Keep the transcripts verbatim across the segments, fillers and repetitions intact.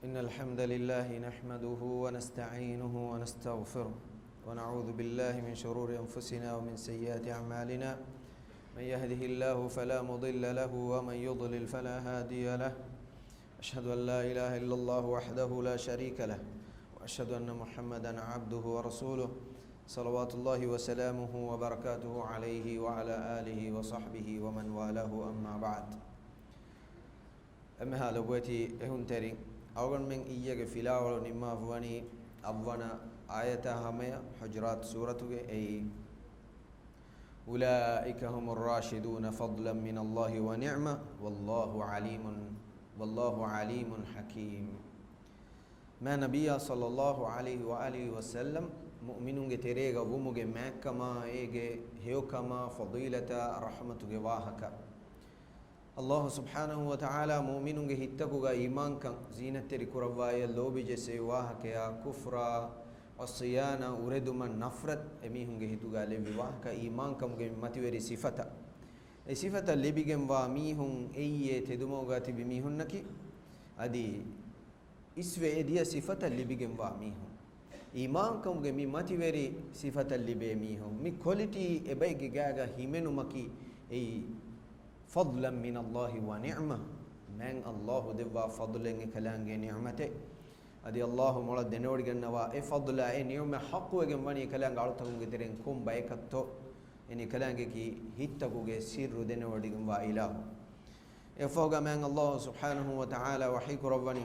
إن الحمد لله نحمده ونستعينه ونستغفره، ونعوذ بالله من شرور أنفسنا ومن سيئات أعمالنا. من يهده الله فلا مضل له، ومن يضلل فلا هادي له. أشهد أن لا إله إلا الله وحده لا شريك له، وأشهد أن محمدا عبده ورسوله، صلوات الله وسلامه وبركاته عليه وعلى آله وصحبه ومن والاه، أما بعد. އެންމެހާ ލޮބުވެތި އެހުންތެރިން، އަޅުގަނޑުމެން އިއްޔެގެ ފިލާވަޅު ނިންމާފަވަނީ އަށްވަނަ އާޔަތާ ހަމަޔަށް، ޙުޖުރާތު ސޫރަތުގެ. އެއީ، أولئك هم الراشدون فضلا من الله ونعمة، والله عليم، والله عليم حكيم. މާ ނަބިއްޔާ ޞައްލައްލާހު ޢަލައިހި ވައާލިހި ވަސައްލަމް މުއުމިނުންގެ ތެރޭގަ ވުމުގެ މާތްކަމާ، އޭގެ ހެޔޮކަމާ، ފަޟީލަތާ، ރަޙްމަތުގެ ވާހަކަ. އައްލާހު ސުބްޙާނަހު ވަ ތަޢާލާ މުއުމިނުންގެ ހިތްތަކުގަ އީމާންކަން ޒީނަތްތެރި ކުރައްވާ، އެޔަށް ލޯބި ޖެއްސެވި ވާހަކަޔާ، ކުފްރާ، ޢުޞްޔާނާ، އުރެދުމަށް ނަފްރަތް އެމީހުންގެ ހިތުގަ ލެއްވި ވާހަކަ، އީމާންކަމުގެ މި މަތިވެރި ސިފަތައް. އެ ސިފަތައް ލިބިގެންވާ މީހުން އެއީ އެ ތެދުމަގުގަ ތިބި މީހުންނަކީ. އަދި އިސްވެ އެ ދިޔަ ސިފަތައް ލިބިގެންވާ މީހުން، އީމާންކަމުގެ މި މަތިވެރި ސިފަތައް ލިބޭ މީހުން، މި ކޮލިޓީ އެބައެއްގެ ގާގަ ހިމެނުމަކީ އެއީ، فضلا من الله ونعمة، މާތް އައްލާހު ދެއްވާ ފަޟްލެއް، އެކަލާނގެ ނިޢުމަތެއް. އަދި އައްލާހު މޮޅަށް ދެނެވޮޑިގަންނަވާ އެ ފަޟްލާ، އެ ނިޢުމަތް ޙައްޤުވެގެން ވަނީ އެކަލާނގެ އަޅުތަކުންގެ ތެރެއިން ކޮން ބަޔަކަށްތޯ؟ އެ ނިކަލާނގެކީ ހިތްތަކުގެ ސިއްރު ދެނެވޮޑިގެންވާ އިލާހު. އެފަހުގަ މާތް އައްލާހު ސުބްޙާނަހު ވަ ތަޢާލާ ވަޙީ ކުރައްވަނީ،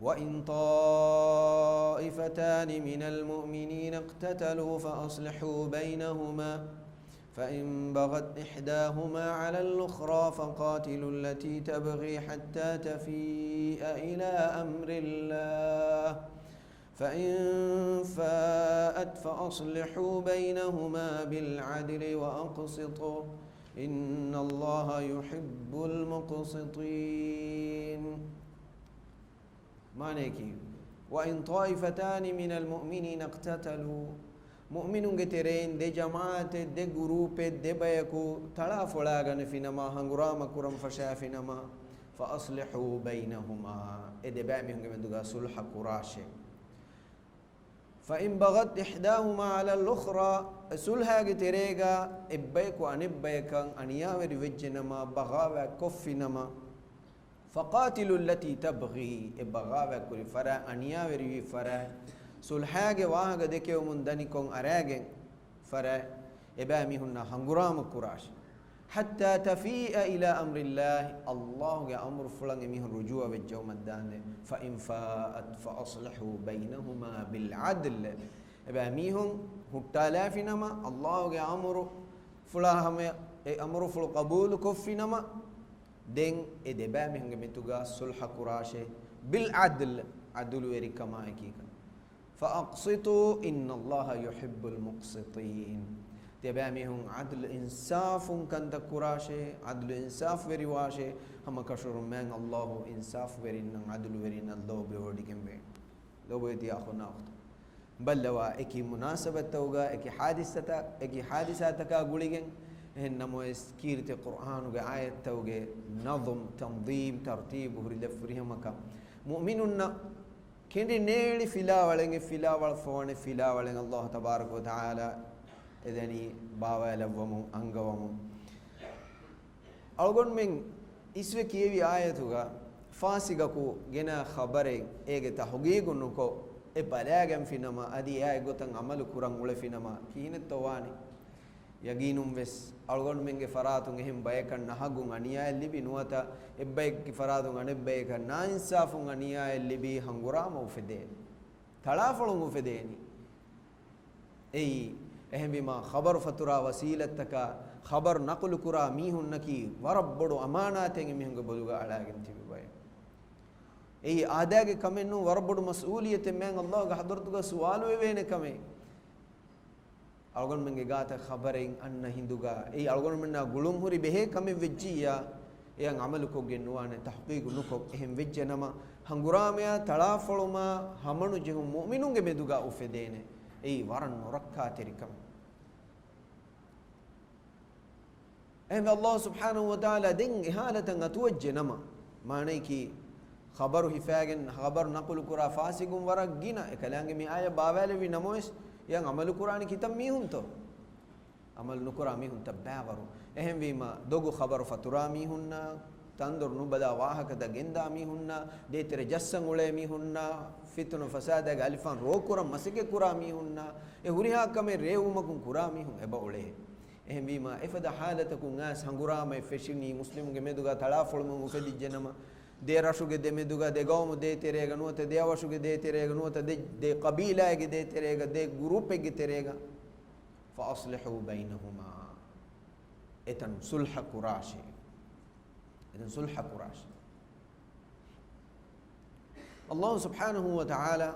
وإن طائفتان من المؤمنين اقتتلوا فأصلحوا بينهما فإن بغت إحداهما على الأخرى فقاتلوا التي تبغي حتى تفيء إلى أمر الله فإن فاءت فأصلحوا بينهما بالعدل وأقسطوا إن الله يحب المقسطين. މާނަޔަކީ، وإن طائفتان من المؤمنين اقتتلوا، މުއުމިނުންގެ ތެރެއިން ދެ ޖަމާޢަތެއް، ދެ ގުރޫޕެއް، ދެ ބަޔަކު ތަޅާފޮޅާގަނެފިނަމަ، ހަނގުރާމަ ކުރަން ފަށާފިނަމަ، فأصلحوا بينهما، އެ ދެބައިމީހުންގެ މެދުގަ ޞުލްޙަ ކުރާށޭ. فإن بغت إحداهما على الأخرى، އެ ޞުލްޙާގެ ތެރޭގަ އެއްބަޔަކު އަނެއްބަޔަކަށް އަނިޔާވެރި ވެއްޖެނަމަ، ބަޣާވާތް ކޮށްފިނަމަ، فقاتلوا التي تبغي، އެ ބަޣާވާތް ކުރި ފަރާތް، އަނިޔާވެރިވި ފަރާތް، ޞުލްޙާގެ ވާހަކަ ދެކެވުމުން ދަނިކޮށް އަރާގެން ފަރާތް، އެބައިމީހުންނާ ހަނގުރާމަ ކުރާށި. حتى تفيء إلى أمر الله، އައްލާހުގެ އަމުރުފުޅަށް އެމީހުން ރުޖޫޢަ ވެއްޖައުމަށްދާންދެން. فإن فاءت فأصلحوا بينهما بالعدل، އެބައިމީހުން ހުއްޓާލާފިނަމަ، އައްލާހުގެ އަމުރުފުޅާ ހަމަ އެ އަމުރުފުޅު ޤަބޫލު ކޮށްފިނަމަ، ދެން އެ ދެބައިމީހުންގެ މެދުގަ ޞުލްޙަ ކުރާށޭ، بالعدل، ޢަދުލުވެރިކަމާއެކީގަ. فأقسطوا إن الله يحب المقسطين. ތިޔަބައިމީހުން ޢަދުލު އިންސާފުން ކަންތައް ކުރާށޭ، ޢަދުލު އިންސާފުވެރިވާށޭ، ހަމަކަށަވަރުން މާތް އައްލާހު އިންސާފުވެރިންނަށް ޢަދުލުވެރިންނަށް ލޯބިވޮޑިގެންވޭ. ލޯބިވެތި އަޚުންނާ އުޚްތުން. ބައްލަވާ، އެކި މުނާސަބަތްތަކުގަ، އެކި ޙާދިސާތަ-، އެކި ޙާދިސާތަކާ ގުޅިގެން، އެހެން ނަމަވެސް ކީރިތި ޤުރްއާނުގެ އާޔަތްތަކުގެ ނަޒުމް، ތަންޒީމް، ތަރްތީބު ހުރި ލެއްފުރިހަމަކަށް، މުއުމިނުންނަށް ކެނޑި ނޭޅި ފިލާވަޅެއް، އެ ފިލާވަޅަށް ފޮވާނެ ފިލާވަޅެއް އައްލާހު ތަބާރަކަ ވަ ތަޢާލާ އެދެނީ ބާވައިލައްވަމުން، އަންގަވަމުން. އަޅުގަނޑުމެން އިސްވެ ކިޔެވި އާޔަތުގަ ފާސިގަކު ގެނާ ޚަބަރެއް އޭގެ ތަޙުޤީޤު ނުކޮށް، އެ ބަލާގެންފިނަމަ، އަދި އެއާ އެއްގޮތަށް ޢަމަލު ކުރަން އުޅެފިނަމަ ކިހިނެއްތޯ ވާނީ؟ ޔަގީނުންވެސް އަޅުގަނޑުމެންގެ ފަރާތުން އެހެން ބަޔަކަށް ނަހަގުން އަނިޔާއެއް ލިބި ނުވަތަ އެއްބައެއްގެ ފަރާތުން އަނެއްބަޔަކަށް ނާއިންސާފުން އަނިޔާއެއް ލިބި ހަނގުރާމަ އުފެދޭނެ. ތަޅާފޮޅުން އުފެދޭނީ. އެއީ، އެހެންވީމާ، ޚަބަރު ފަތުރާ ވަސީލަތްތަކާ، ޚަބަރު ނަޤުލު ކުރާ މީހުންނަކީ ވަރަށް ބޮޑު އަމާނާތެއް އެމީހުންގެ ބޮލުގަ އަޅާގެން ތިބި ބައެއް. އެއީ، އާދައިގެ ކަމެއް ނޫން، ވަރަށް ބޮޑު މަސްއޫލިއްޔަތެއް މާތް އައްލާހުގެ ޙަޟްރަތުގަ ސުވާލު ވެވޭނެ ކަމެއް. އަޅުގަނޑުމެންގެ ގާތަށް ޚަބަރެއް އަންނަ ހިނދުގަ، އެއީ އަޅުގަނޑުމެންނާ ގުޅުން ހުރި ބެހޭ ކަމެއް ވެއްޖިއްޔާ، އެއަށް ޢަމަލުކޮށްގެން ނުވާނެ، ތަޙްޤީޤު ނުކޮށް. އެހެން ވެއްޖެ ނަމަ، ހަނގުރާމަޔާ ތަޅާފޮޅުމާ ހަމަނުޖެހުން މުއުމިނުންގެ މެދުގަ އުފެދޭނެ. އެއީ ވަރަށް ނުރައްކާތެރި ކަމެއް. އެހެންވެ، އައްލާހު ސުބްޙާނަހު ވަ ތަޢާލާ ދެން އެ ޙާލަތަށް އަތުވެއްޖެ ނަމަ، މާނަޔަކީ، ޚަބަރު ހިފާގެން ޚަބަރު ނަޤުލު ކުރާ ފާސިގުން ވަރަށް ގިނަ. އެކަލާނގެ މި އާޔަތް ބާވާލެއްވި ނަމަވެސް، އެޔަން ޢަމަލު ކުރާނީ ކިތައް މީހުންތޯ؟ ޢަމަލު ނުކުރާ މީހުންތައް ބައިވަރު. އެހެންވީމަ، ދޮގު ޚަބަރު ފަތުރާ މީހުންނާ، ތަންދޮރު ނުބަލާ ވާހަކަތައް ގެންދާ މީހުންނާ، ދޭތެރެ ޖައްސަން އުޅޭ މީހުންނާ، ފިތުނަ ފަސާދައިގެ އަލިފާން ރޯކުރަން މަސައްކަތްކުރާ މީހުންނާ، އެ ހުރިހާ ކަމެއް ރޭވުމަކުން ކުރާ މީހުން އެބަ އުޅޭ. އެހެންވީމަ، އެފަދަ ޙާލަތަކުން އައިސް ހަނގުރާމައެއް ފެށިނީ މުސްލިމުންގެ މެދުގަ ތަޅާފޮޅުމުން އުފެދިއްޖެނަމަ، ދެ ރަށުގެ ދެމެދުގަ، ދެ ގައުމު ދޭތެރޭގަ ނުވަތަ ދެ އަވަށުގެ ދޭތެރޭގަ ނުވަތަ ދެ، ދެ ޤަބީލާއެއްގެ ދޭތެރޭގަ، ދެ ގުރޫޕެއްގެ ތެރޭގަ، فَأَصْلِحُوا بَيْنَهُمَا، އެތަން ޞުލްޙަ ކުރާށޭ. އެތަން ޞުލްޙަ ކުރާށޭ. ﷲ ސުބްޙާނަހޫ ވަތަޢާލާ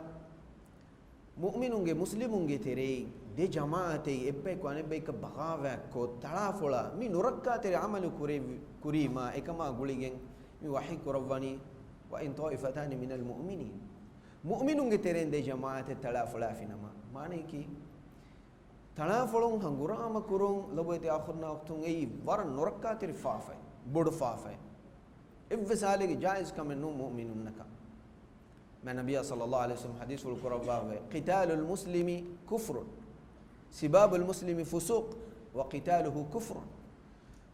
މުއުމިނުންގެ މުސްލިމުންގެ ތެރެއިން ދެ ޖަމާޢަތެއް އެއްބަޔަކު އަނެއްބަޔަކަށް ބަޣާވާތްކޮށް، ތަޅާފޮޅާ މި ނުރައްކާތެރި ޢަމަލު ކުރެއްވި، ކުރީމާ އެކަމާ ގުޅިގެން މި ވަޙީ ކުރައްވަނީ، وَإِنْ طَائِفَتَانِ مِنَ الْمُؤْمِنِينَ. މުއުމިނުންގެ ތެރެއިން ދެ ޖަމާޢަތެއް ތަޅާފޮޅާފިނަމަ، މާނައަކީ، ތަޅާފޮޅުން ހަނގުރާމަ ކުރުން ލޮބުވެތި އަޚުންނާ އުޚްތުން އެއީ ވަރަށް ނުރައްކާތެރި ފާފައެއް، ބޮޑު ފާފައެއް. އެއްވެސް ހާލެއްގެ ޖާއިޒް ކަމެއް ނޫން މުއުމިނުންނަކަށް. މާތް ނަބިއްޔާ ޞައްލައްލާހު ޢަލައިހި ވަސައްލަމަ ޙަދީޘްފުޅު ކުރައްވާފައި، قِتَالُ الْمُسْلِمِ كُفْرٌ، سِبَابُ الْمُسْلِمِ فُسُوقٌ، وَقِتَالُهُ كُفْرٌ.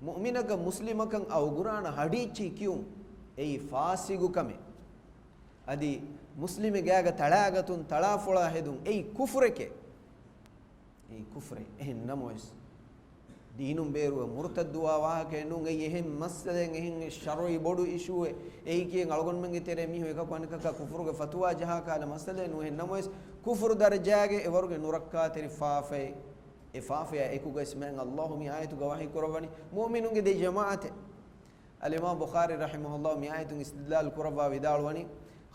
މުއުމިނަކަށް މުސްލިމަކަށް އައުގުރާނަ ހަޑިއްޗި ކިޔުން އެއީ ފާސިގު ކަމެއް. އަދި މުސްލިމެއް ގާގަ ތަޅާގަތުން ތަޅާފޮޅާ ހެދުން އެއީ ކުފުރެކޭ. އެއީ ކުފްރެއް. އެހެން ނަމަވެސް، ދީނުން ބޭރުވެ މުރުތައްދުވާ ވާހަކައެއް ނޫން. އެއީ އެހެން މައްސަލައެއް، އެހެން ޝަރުޢީ ބޮޑު އިޝޫއެއް. އެއީ ކިޔެން އަޅުގަނޑުމެންގެ ތެރޭ މީހުން އެކަކު އަނެކަކާ ކުފުރުގެ ފަތުވާ ޖަހާ ކަހަލަ މައްސަލައެއް ނޫން. އެހެން ނަމަވެސް، ކުފުރު ދަރަޖާގެ އެވަރުގެ ނުރައްކާތެރި ފާފައެއް. އެ ފާފަޔާ އެކުގައި މާތް ﷲ މި އާޔަތުގަ ވަޙީ ކުރައްވަނީ މުއުމިނުންގެ ދެ ޖަމާޢަތެއް. އަލްއިމާމް ބުޚާރީ ރަޙިމަހުﷲ މި އާޔަތުން އިސްތިދްލާލު ކުރައްވާ ވިދާޅުވަނީ،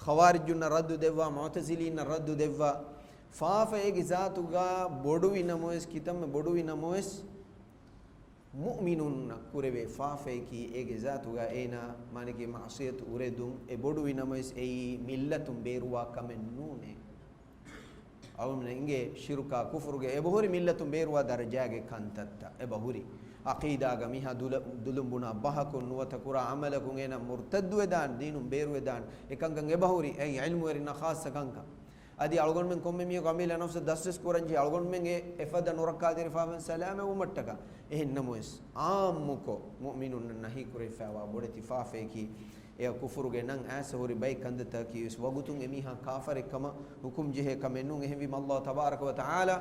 ޚަވާރިޖުންނަށް ރައްދު ދެއްވާ، މުޢުތަޒިލީންނަށް ރައްދު ދެއްވާ، ފާފަ އޭގެ ޒާތުގަ ބޮޑުވި ނަމަވެސް، ކިތަންމެ ބޮޑުވި ނަމަވެސް، މުއުމިނުންނަށް ކުރެވޭ ފާފަޔަކީ އޭގެ ޒާތުގަ އޭނާ މާނައަކީ މަޢުޞިޔަތު އުރެދުން. އެ ބޮޑުވި ނަމަވެސް، އެއީ މިއްލަތުން ބޭރުވާ ކަމެއް ނޫނޭ. އަޅުގަނޑުމެން އިނގޭ ޝިރުކާ ކުފުރުގެ އެބަހުރި މިއްލަތުން ބޭރުވާ ދަރަޖާގެ ކަންތައްތައް އެބަހުރި. ޢަޤީދާގަ މީހާ ދުލަ-، ދުލުން ބުނާ ބަހަކުން ނުވަތަ ކުރާ ޢަމަލަކުން އޭނާ މުރުތައްދުވެދާނެ، ދީނުން ބޭރުވެދާނެ. އެކަންކަން އެބަހުރި. އެއީ ޢިލްމުވެރިންނަށް ޚާއްޞަ ކަންކަން. އަދި އަޅުގަނޑުމެން ކޮންމެ މީހަކު އަމިއްލަ ނަފްސަށް ދަސްވެސް ކުރަންޖެހޭ، އަޅުގަނޑުމެން އެ އެފަދަ ނުރައްކާތެރި ފާފައިން ސަލާމަތްވުމަށްޓަކާ. އެހެން ނަމަވެސް، ޢާއްމުކޮށް މުއުމިނުންނަށް ނަހީ ކުރެވިފައިވާ ބޮޑެތި ފާފަޔަކީ، އެއަށް ކުފުރުގެ ނަން އައިސް ހުރި ބައެއް ކަންތައްތަކަކީ ވެސް ވަގުތުން އެމީހާ ކާފަރެއް ކަމަށް ޙުކުމް ޖެހޭ ކަމެއް ނޫން. އެހެންވީމަ ﷲ ތަބާރަކަ ވަ ތަޢާލާ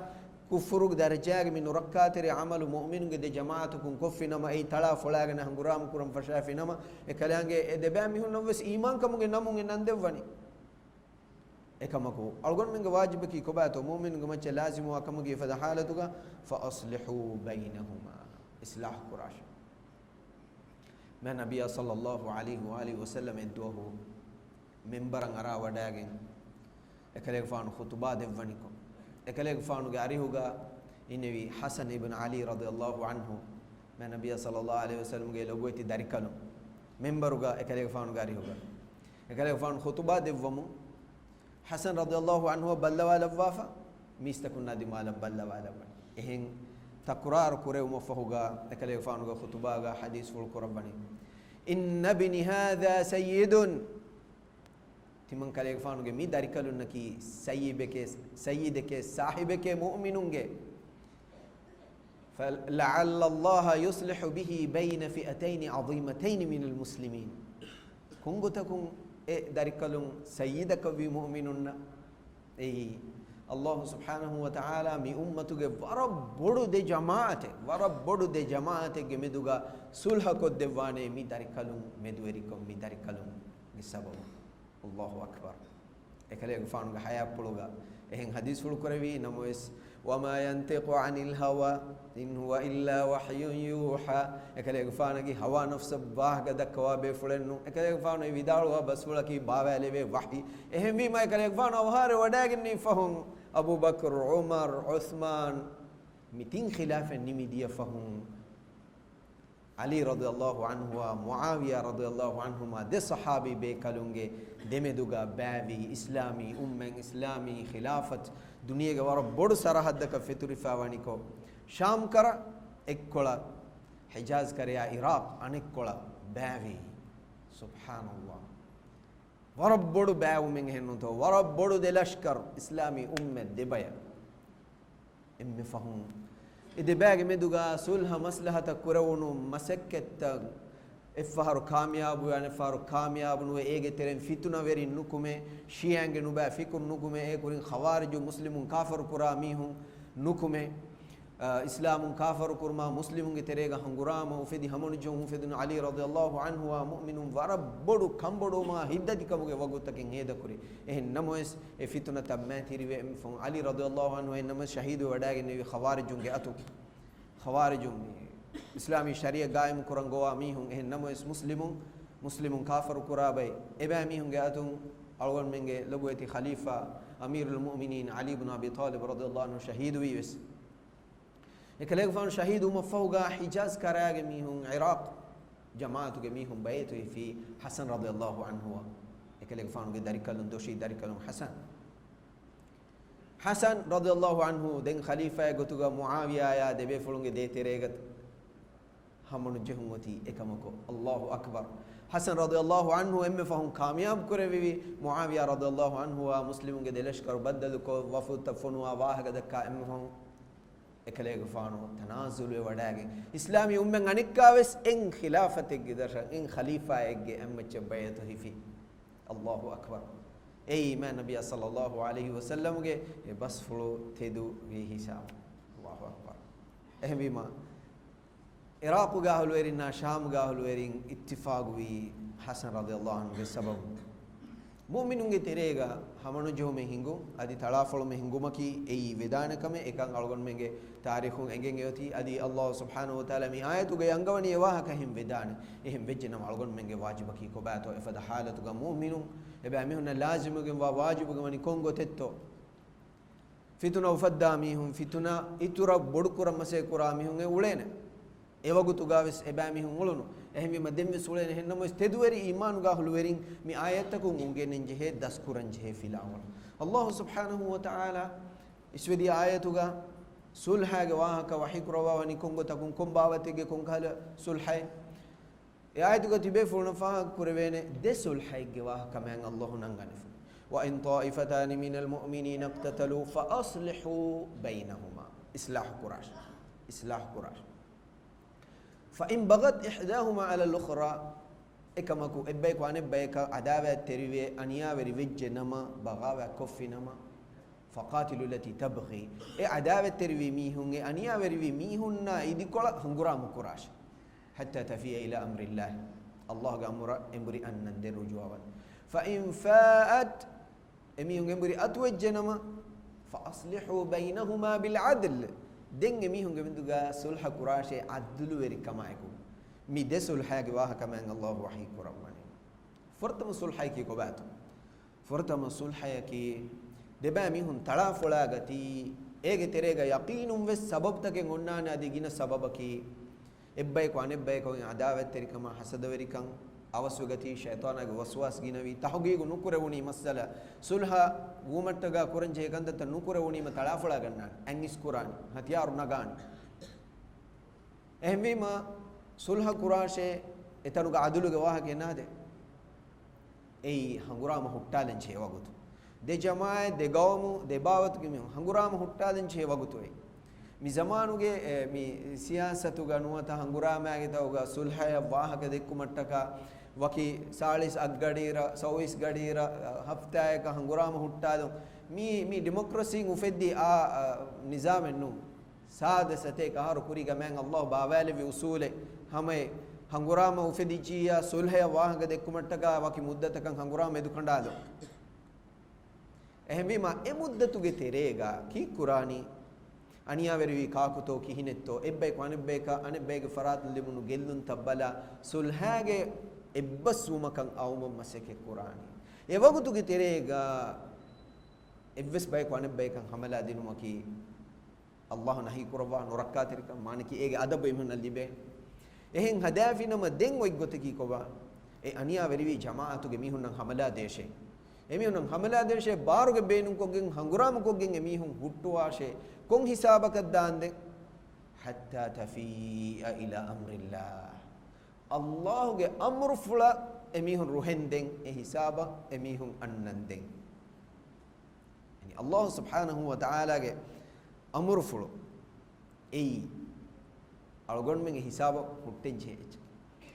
ކުފުރުގެ ދަރަޖާގެ މި ނުރައްކާތެރި ޢަމަލު މުއުމިނުންގެ ދެ ޖަމާޢަތަކުން ކޮށްފިނަމަ، އެއީ ތަޅާ ފޮޅާގެން ހަނގުރާމަ ކުރަން ފަށާފިނަމަ، އެކަލާނގެ އެ ދެބައި މީހުންނަށް ވެސް އީމާންކަމުގެ ނަމުން އެ ނަން ދެއްވަނީ. އެކަމަކު، އަޅުގަނޑުމެންގެ ވާޖިބަކީ ކޮބާތޯ؟ މުއުމިނުންގެ މައްޗަށް ލާޒިމުވާ ކަމަކީ އެފަދަ ޙާލަތުގަ، فَأَصْلِحُوا بَيْنَهُمَا، އިޞްލާޙު ކުރާށޭ. މާތް ނަބިއްޔާ ޞައްލައްލާހު ޢަލައިހި ވައާލިހި ވަސައްލަމަ އެއްދުވަހު މިންބަރަށް އަރާވަޑައިގެން، އެކަލޭގެފާނު ޚުޠުބާ ދެއްވަނިކޮށް، އެކަލޭގެފާނުގެ އަރިހުގަ އިންނެވި ޙަސަން އިބްނު ޢަލީ ރަޟިޔައްލާހު ޢަންހު، މާތް ނަބިއްޔާ ޞައްލައްލާހު ޢަލައިހި ވަސައްލަމްގެ ލޮބުވެތި ދަރިކަލުން، މިންބަރުގަ އެކަލޭގެފާނުގެ އަރިހުގަ. އެކަލޭގެފާނު ޚުޠުބާ ދެއްވަމުން، ޙަސަން ރަޟިޔައްލާހު ޢަންހުއަށް ބައްލަވާލައްވާފަ، މީސްތަކުންނާ ދިމާލަށް ބައްލަވާލައްވަނީ. އެހެން ތަކުރާރު ކުރެވުމަށްފަހުގަ އެކަލޭގެފާނުގެ ޚުޠުބާގަ ޙަދީޘްފުޅު ކުރައްވަނީ، إِنَّ ابْنِي هَذَا سَيِّدٌ، ތިމަން ކަލޭގެފާނުގެ މި ދަރިކަލުންނަކީ ސައްޔިދެކޭ، ސައްޔިދެކޭ، ސާހިބެކޭ މުއުމިނުންގެ. فَلَعَلَّ اللَّهَ يُصْلِحُ بِهِ بَيْنَ فِئَتَيْنِ عَظِيمَتَيْنِ مِنَ الْمُسْلِمِينَ. ކޮންގޮތަކުން އެ ދަރިކަލުން ސައްޔިދަކަށްވީ މުއުމިނުންނަށް؟ އެއީ، ﷲ ސުބްޙާނަހު ވަ ތަޢާލާ މި އުއްމަތުގެ ވަރަށް ބޮޑު ދެ ޖަމާޢަތެއް، ވަރަށް ބޮޑު ދެ ޖަމާޢަތެއްގެ މެދުގަ ޞުލްޙަ ކޮށްދެއްވާނެ މި ދަރިކަލުން މެދުވެރިކޮށް، މި ދަރިކަލުންގެ ސަބަބުން. ﷲ އަކްބަރު. އެކަލޭގެފާނުގެ ޙަޔާތްޕުޅުގަ އެހެން ޙަދީޘްފުޅު ކުރެވި ނަމަވެސް، وَمَا يَنْطِقُ عَنِ الْهَوَىٰ إِنْ هُوَ إِلَّا وَحْيٌ يُوحَىٰ. އެކަލޭގެފާނަކީ ހަވާ ނަފްސަށް ވާހަކަ ދައްކަވާ ބޭފުޅެއް ނޫން. އެކަލޭގެފާނު އެ ވިދާޅުވާ ބަސްފުޅަކީ ބާވާލެވޭ ވަޙީ. އެހެންވީމަ އެކަލޭގެފާނު އަވަހާރަވެ ވަޑައިގެންނެވި ފަހުން، އަބޫބަކުރު، ޢުމަރު، ޢުޘްމާނު މި ތިން ޚިލާފެއް ނިމިދިޔަ ފަހުން، ޢަލީ ރަޟިޔައްލާހު ޢަންހުއާ މުޢާވިޔާ ރަޟިޔައްލާހު ޢަންހުމާ ދެ ޞަޙާބީ ބޭކަލުންގެ ދެމެދުގަ ބާވީ އިސްލާމީ އުއްމަތް، އިސްލާމީ ޚިލާފަތް ދުނިޔޭގެ ވަރަށް ބޮޑު ސަރަޙައްދަކަށް ފެތުރިފައިވަނިކޮށް، ޝާމް ކަރަ އެއްކޮޅަށް، ޙިޖާޒް ކަރަޔާ ޢިރާޤް އަނެއްކޮޅަށް ބާވީ. ސުބްޙާނައްލާހް. ވަރަށް ބޮޑު ބައިވުމެއް އެހެންނޫންތޯ، ވަރަށް ބޮޑު ދެ ލަޝްކަރު، އިސްލާމީ އުއްމަތް ދެބަޔަށް. އެންމެ ފަހުން އެ ދެބައިގެ މެދުގަ ސުލްހަ މަސްލަހަތަށް ކުރެވުނު މަސައްކަތްތައް އެއްފަހަރު ކާމިޔާބުވި، އަނެއްފަހަރު ކާމިޔާބު ނުވެ، އޭގެ ތެރެއިން ފިތުނަވެރިން ނުކުމެ، ޝިޔާއިންގެ ނުބައި ފިކުރު ނުކުމެ، އޭ ކުރިން ޚަވާރިޖު މުސްލިމުން ކާފަރު ކުރާ މީހުން ނުކުމެ، އާ، އިސްލާމުން ކާފަރު ކުރުމާ މުސްލިމުންގެ ތެރޭގަ ހަނގުރާމަ އުފެދި ހަމަނުޖެހުން އުފެދުނު ޢަލީ ރަޟިޔަﷲ ޢަންހުއާ މުއުމިނުން ވަރަށް ބޮޑު ކަންބޮޑުވުމާ ހިތްދަތިކަމުގެ ވަގުތަކެއް ހޭދަކުރި. އެހެން ނަމަވެސް، އެ ފިތުނަތައް މާތިރިވެ އެންމެ ފަހުން ޢަލީ ރަޟިޔަﷲ ޢަންހު އެހެން ނަމަވެސް ޝަހީދުވެވަޑައިގެންނެވި ޚަވާރިޖުންގެ އަތު. ޚަވާރިޖުން މި އިސްލާމީ ޝަރީޢަތް ގާއިމް ކުރަން ގޮވާ މީހުން، އެހެން ނަމަވެސް މުސްލިމުން، މުސްލިމުން ކާފަރު ކުރާ ބައެއް. އެބައިމީހުންގެ އަތުން އަޅުގަނޑުމެންގެ ލޮބުވެތި ޚަލީފާ އަމީރުލް މުއުމިނީން ޢަލީ ބުން އަބީ ޠާލިބް ރަޟިޔަﷲ ޢަންހު ޝަހީދުވީވެސް. އެކަލޭގެފާނު ޝަހީދުވުމަށްފަހުގަ ޙިޖާޒް ކަރާގެ މީހުން، ޢިރާޤް ޖަމާޢަތުގެ މީހުން ބައިޢަތު ހިފީ ޙަސަން ރަޟިޔަﷲ ޢަންހުއަށް. އެކަލޭގެފާނުގެ ދަރިކަލުން، ދޮށީ ދަރިކަލުން ޙަސަން. ޙަސަން ރަޟިޔަﷲ ޢަންހު ދެން ޚަލީފާއެއް ގޮތުގަ މުޢާވިޔާޔާ ދެބޭފުޅުންގެ ދޭތެރޭގަ ހަމަނުޖެހުން އޮތީ. އެކަމަކު، ﷲ އަކްބަރު، ޙަސަން ރަޟިޔަﷲ ޢަންހު އެންމެ ފަހުން ކާމިޔާބު ކުރެއްވިވި، މުޢާވިޔާ ރަޟިޔަﷲ ޢަންހުއާ މުސްލިމުންގެ ދެލަޝްކަރު ބައްދަލުކޮށް، ވަފުދުތައް ފޮނުވާ ވާހަކަ ދައްކާ އެންމެ ފަހުން އެކަލޭގެފާނު ތަނާޒުލުވެވަޑައިގެން، އިސްލާމީ އުއްމަތް އަނެއްކާވެސް އެއް ޚިލާފަތެއްގެ ދަށަށް، އެއް ޚަލީފާއެއްގެ އެއްމައްޗަށް ބައިޢަތު ހިފި. ﷲ އަކްބަރު. އެއީ މާތް ނަބިއްޔާ ޞައްލަﷲ ޢަލައިހި ވަސައްލަމްގެ އެ ބަސްފުޅު ތެދު ވީ ހިސާބު. ﷲ އަކްބަރު. އެހެންވީމަ، ޢިރާޤުގެ އަހުލުވެރިންނާ ޝާމްގެ އަހުލުވެރިން އިއްތިފާޤުވީ ޙަސަން ރަޟިޔަﷲ ޢަންހުގެ ސަބަބުން. މުއުމިނުންގެ ތެރޭގަ ހަމަނުޖެހުމެއް ހިނގުން، އަދި ތަޅާފޮޅުމެއް ހިނގުމަކީ އެއީ ވެދާނެ ކަމެއް. އެކަން އަޅުގަނޑުމެންގެ ތާރީޚުން އެނގެން އެއޮތީ. އަދި ﷲ ސުބްޙާނަހޫ ވަތަޢާލާ މި އާޔަތުގައި އަންގަވަނީ އެ ވާހަކަ އެހެން ވެދާނެ. އެހެން ވެއްޖެ ނަމަ އަޅުގަނޑުމެންގެ ވާޖިބަކީ ކޮބާތޯ؟ އެފަދަ ޙާލަތުގަ މުއުމިނުން އެބައިމީހުންނަށް ލާޒިމުވެގެންވާ ވާޖިބުގެ ވަނީ ކޮން ގޮތެއްތޯ؟ ފިތުނަ އުފައްދާ މީހުން، ފިތުނަ އިތުރަށް ބޮޑުކުރަން މަސައްކަތް ކުރާ މީހުން އެ އުޅޭނެ. އެވަގުތުގަވެސް އެބައިމީހުން އުޅުނު. އެހެންވީމަ ދެންވެސް އުޅޭނެ. އެހެންނަމަވެސް ތެދުވެރި އީމާނުގަ އަހުލުވެރިން މި އާޔަތްތަކުން އުނގެނެން ޖެހޭ، ދަސްކުރަން ޖެހޭ ފިލާވަޅު. ﷲ ސުބްޙާނަހޫ ވަތަޢާލާ އިސްވެދިޔަ އާޔަތުގަ ޞުލްޙާގެ ވާހަކަ ވަޙީ ކުރައްވާވަނީ ކޮން ގޮތަކުން، ކޮން ބާވަތެއްގެ ކޮން ކަހަލަ ޞުލްޙައެއް؟ އެ އާޔަތުގަ ތިބޭފުޅުންނަށް ފާހަގަ ކުރެވޭނެ ދެ ޞުލްޙައެއްގެ ވާހަކަ މާތް ﷲ ނަންގަނެފަ. وَإِنْ طَائِفَتَانِ مِنَ الْمُؤْمِنِينَ اقْتَتَلُوا فَأَصْلِحُوا بَيْنَهُمَا. އިޞްލާޙު ކުރާށޭ. އިޞްލާޙު ކުރާށޭ. فَإِنْ بَغَتْ إِحْدَاهُمَا عَلَى الْأُخْرَى. އެކަމަކު އެއްބަޔަކު އަނެއްބަޔަކަށް ޢަދާވާތްތެރިވެ، އަނިޔާވެރި ވެއްޖެ ނަމަ، ބަޣާވާތް ކޮށްފި ނަމަ، فَقَاتِلُوا الَّتِي تَبْغِي. އެ ޢަދާވާތްތެރިވި މީހުން، އެ އަނިޔާވެރިވި މީހުންނާ އިދިކޮޅަށް ހަނގުރާމަ ކުރާށޭ. حَتَّى تَفِيءَ إِلَى أَمْرِ اللَّهِ. ﷲގެ އަމުރަށް އެނބުރި އަންނަންދެން ރުޖޫޢަވާން. فَإِنْ فَاءَتْ، އެމީހުން އެނބުރި އަތުވެއްޖެ ނަމަ، فَأَصْلِحُوا بَيْنَهُمَا بِالْعَدْلِ. ދެން އެމީހުންގެ މެދުގަ ޞުލްޙަ ކުރާށޭ ޢަދުލުވެރިކަމާއެކު. މި ދެ ޞުލްޙާގެ ވާހަކަ މާތް ﷲ ވަޙީ ކުރައްވަނީ. ފުރަތަމަ ޞުލްޙައަކީ ކޮބާތޯ؟ ފުރަތަމަ ޞުލްޙައަކީ ދެބައި މީހުން ތަޅާފޮޅާގަތީ، އޭގެ ތެރޭގަ ޔަޤީނުން ވެސް ސަބަބުތަކެއް އޮންނާނެ، އަދި ގިނަ ސަބަބަކީ، އެއްބަޔަކު އަނެއްބަޔަކު އޮތް ޢަދާވަތްތެރިކަމާ ޙަސަދަވެރިކަން އަވަސްވެގަތީ، ޝައިޠާނާގެ ވަސްވާސް ގިނަވީ، ތަޙުޤީޤު ނުކުރެވުނީ މައްސަލަ، ޞުލްޙަ ވުމަށްޓަކާ ކުރަންޖެހޭ ކަންތައްތައް ނުކުރެވުނީމަ ތަޅާފޮޅާ ގަންނާނެ، އަތް އިސްކުރާނެ، ހަތިޔާރު ނަގާނެ. އެހެންވީމަ، ޞުލްޙަ ކުރާށޭ، އެތަނުގަ ޢަދުލުގެ ވާހަކައެއް ނާދޭ. އެއީ ހަނގުރާމަ ހުއްޓާލަން ޖެހޭ ވަގުތު. ދެ ޖަމާޢަތް، ދެ ގައުމު، ދެ ބާވަތުގެ މީހުން ހަނގުރާމަ ހުއްޓާލަން ޖެހޭ ވަގުތު އެއީ. މި ޒަމާނުގެ، އެ، މި ސިޔާސަތުގަ ނުވަތަ ހަނގުރާމައިގެ ތައުގަ ޞުލްޙައަށް ވާހަކަ ދެއްކުމަށްޓަކާ ވަކި ސާޅީސް އަށް ގަޑިއިރަށް، ސައުވީސް ގަޑިއިރަށް، އަ، ހަފްތާއަކަށް ހަނގުރާމަ ހުއްޓާލުން. މީ، މީ ޑިމޮކްރަސީން އުފެއްދި އާ، އާ، ނިޒާމެއް ނޫން. ސާދަ ސަތޭކަ އަހަރު ކުރީގަ މާތް ﷲ ބާވާލެއްވި އުސޫލެއް، ހަމައެ ހަނގުރާމަ އުފެދިއްޖިއްޔާ ޞުލްޙައަށް ވާހަކަ ދެއްކުމަށްޓަކާ ވަކި މުއްދަތަކަށް ހަނގުރާމަ އެދުކަނޑާލުން. އެހެންވީމަ، އެ މުއްދަތުގެ ތެރޭގަ ކީއްކުރާނީ؟ އަނިޔާވެރިވީ ކާކުތޯ ކިހިނެއްތޯ؟ އެއްބަޔަކު އަނެއްބަޔަކަށް، އަނެއްބައެއްގެ ފަރާތުން ލިބުނު ގެއްލުންތައް ބަލާ، ޞުލްޙާގެ އެއްބަސްވުމަކަށް އައުމަށް މަސައްކަތް ކުރާނީ. އެވަގުތުގެ ތެރޭގަ އެއްވެސް ބަޔަކު އަނެއްބަޔަކަށް ހަމަލާ ދިނުމަކީ، ﷲ ނަހީ ކުރައްވާ ނުރައްކާތެރިކަން، މާނައަކީ އޭގެ އަދަބު އެމީހުންނަށް ލިބޭ. އެހެން ހަދާފިނަމަ ދެން އޮތް ގޮތަކީ ކޮބާ؟ އެ އަނިޔާވެރިވި ޖަމާޢަތުގެ މީހުންނަށް ހަމަލާ ދޭށޭ. އެމީހުންނަށް ހަމަލާ ދޭށޭ، ބާރުގެ ބޭނުންކޮށްގެން، ހަނގުރާމަކޮށްގެން އެމީހުން ހުއްޓުވާށޭ. ކޮން ހިސާބަކަށް ދާންދެން؟ حَتَّى تَفِيءَ إِلَى أَمْرِ اللَّهِ. ﷲގެ އަމުރުފުޅަށް އެމީހުން ރުހެންދެން އެ ހިސާބަށް އެމީހުން އަންނަންދެން. ޔަޢުނީ ﷲ ސުބްޙާނަހޫ ވަތަޢާލާގެ އަމުރުފުޅު އެއީ އަޅުގަނޑުމެންގެ ހިސާބަށް ހުއްޓެން ޖެހޭ އެއްޗެއް.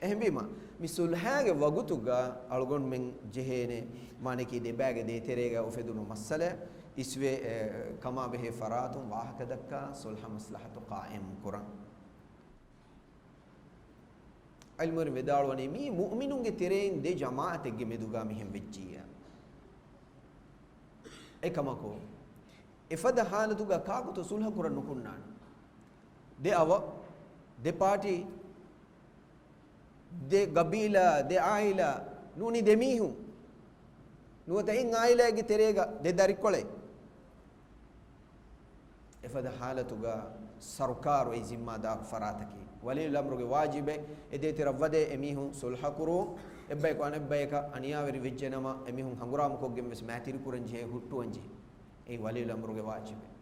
އެހެންވީމަ، މި ޞުލްޙާގެ ވަގުތުގަ އަޅުގަނޑުމެން ޖެހޭނެ، މާނައަކީ ދެބައިގެ ދޭތެރޭގަ އުފެދުނު މައްސަލަ އިސްވެ، އެ، ކަމާބެހޭ ފަރާތުން ވާހަކަ ދައްކާ ޞުލްޙަ މަސްލަޙަތު ޤާއިމް ކުރަން. ޢިލްމުވެރިން ވިދާޅުވަނީ، މީ މުއުމިނުންގެ ތެރެއިން ދެ ޖަމާޢަތެއްގެ މެދުގަ މިހެން ވެއްޖިއްޔާ. އެކަމަކު، އެފަދަ ޙާލަތުގަ ކާކުތޯ ޞުލްޙަ ކުރަން ނުކުންނާނެ؟ ދެ އަވަށް، ދެ ޕާޓީ، ދެ ގަބީލާ، ދެ ޢާއިލާ، ނޫނީ ދެ މީހުން. ނުވަތަ އެއް ޢާއިލާއެއްގެ ތެރޭގަ ދެ ދަރިކޮޅެއް. އެފަދަ ޙާލަތުގަ ސަރުކާރު އެއީ ޒިންމާދާރު ފަރާތަކީ. ވަލިއްޔުލް އަމްރުގެ ވާޖިބެއް އެ ދޭތެރަށް ވަދެ އެމީހުން ޞުލްޙަ ކުރުން. އެއްބަޔަކު އަނެއްބަޔަކަށް އަނިޔާވެރި ވެއްޖެނަމަ، އެމީހުން ހަނގުރާމަކޮށްގެން ވެސް މައިތިރިކުރަން ޖެހޭ، ހުއްޓުވަން ޖެހޭ. އެއީ ވަލިއްޔުލް އަމްރުގެ ވާޖިބެއް.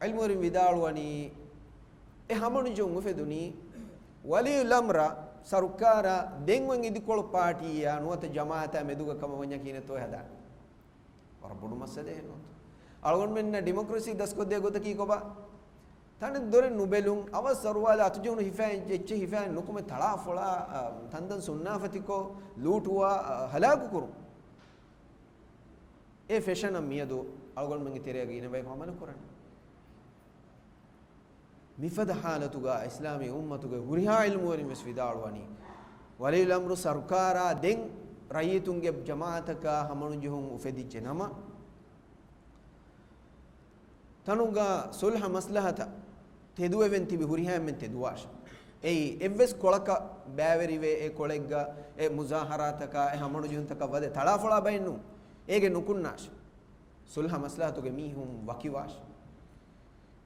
ޢިލްމުވެރިން ވިދާޅުވަނީ، އެ ހަމަނުޖެހުން އުފެދުނީ، ވަލިއްޔުލް އަމްރާ ސަރުކާރާ ދެން އޮތް އިދިކޮޅު ޕާޓީއާ ނުވަތަ ޖަމާޢަތާ މެދުގަ ކަމަށް ވަންޏާ ކިހިނެއްތޯ ހަދާނެ؟ ވަރަށް ބޮޑު މައްސަލައެއް ނޫންތޯ؟ އަޅުގަނޑުމެންނަށް ޑިމޮކްރަސީ ދަސްކޮށްދޭ ގޮތަކީ ކޮބާ؟ ތަނެއް ދޮރެއް ނުބެލުން، އަވަސް އަރުވާލާ އަތުޖެހުނު ހިފައި އެއްޗެއް ހިފައި ނުކުމެ ތަޅާފޮޅާ، އަ، ތަންތަން ސުންނާފަތިކޮށް، ލޫޓުވާ، އަ، ހަލާކު ކުރުން. އެ ފެޝަނަށް މިއަދު އަޅުގަނޑުމެންގެ ތެރޭގަ ގިނަ ބަޔަކު ޢަމަލު ކުރަނީ. މިފަދަ ޙާލަތުގަ އިސްލާމީ އުއްމަތުގެ ހުރިހާ ޢިލްމުވެރިން ވެސް ވިދާޅުވަނީ، ވަލިއްޔުލް އަމްރު ސަރުކާރާ ދެން ރައްޔިތުންގެ ޖަމާޢަތަކާ ހަމަނުޖެހުން އުފެދިއްޖެ ނަމަ، ތަނުގަ ޞުލްޙަ މަސްލަޙަތަށް ތެދުވެވެން ތިބި ހުރިހާ އެންމެން ތެދުވާށޭ. އެއީ، އެއްވެސް ކޮޅަކަށް ބައިވެރިވެ، އެ ކޮޅެއްގަ އެ މުޒާހަރާތަކާ އެ ހަމަނުޖެހުންތަކަށް ވަދެ ތަޅާފޮޅާ ބައެއް ނޫން. އޭގެ ނުކުންނާށޭ. ޞުލްޙަ މަސްލަޙަތުގެ މީހުން ވަކިވާށޭ.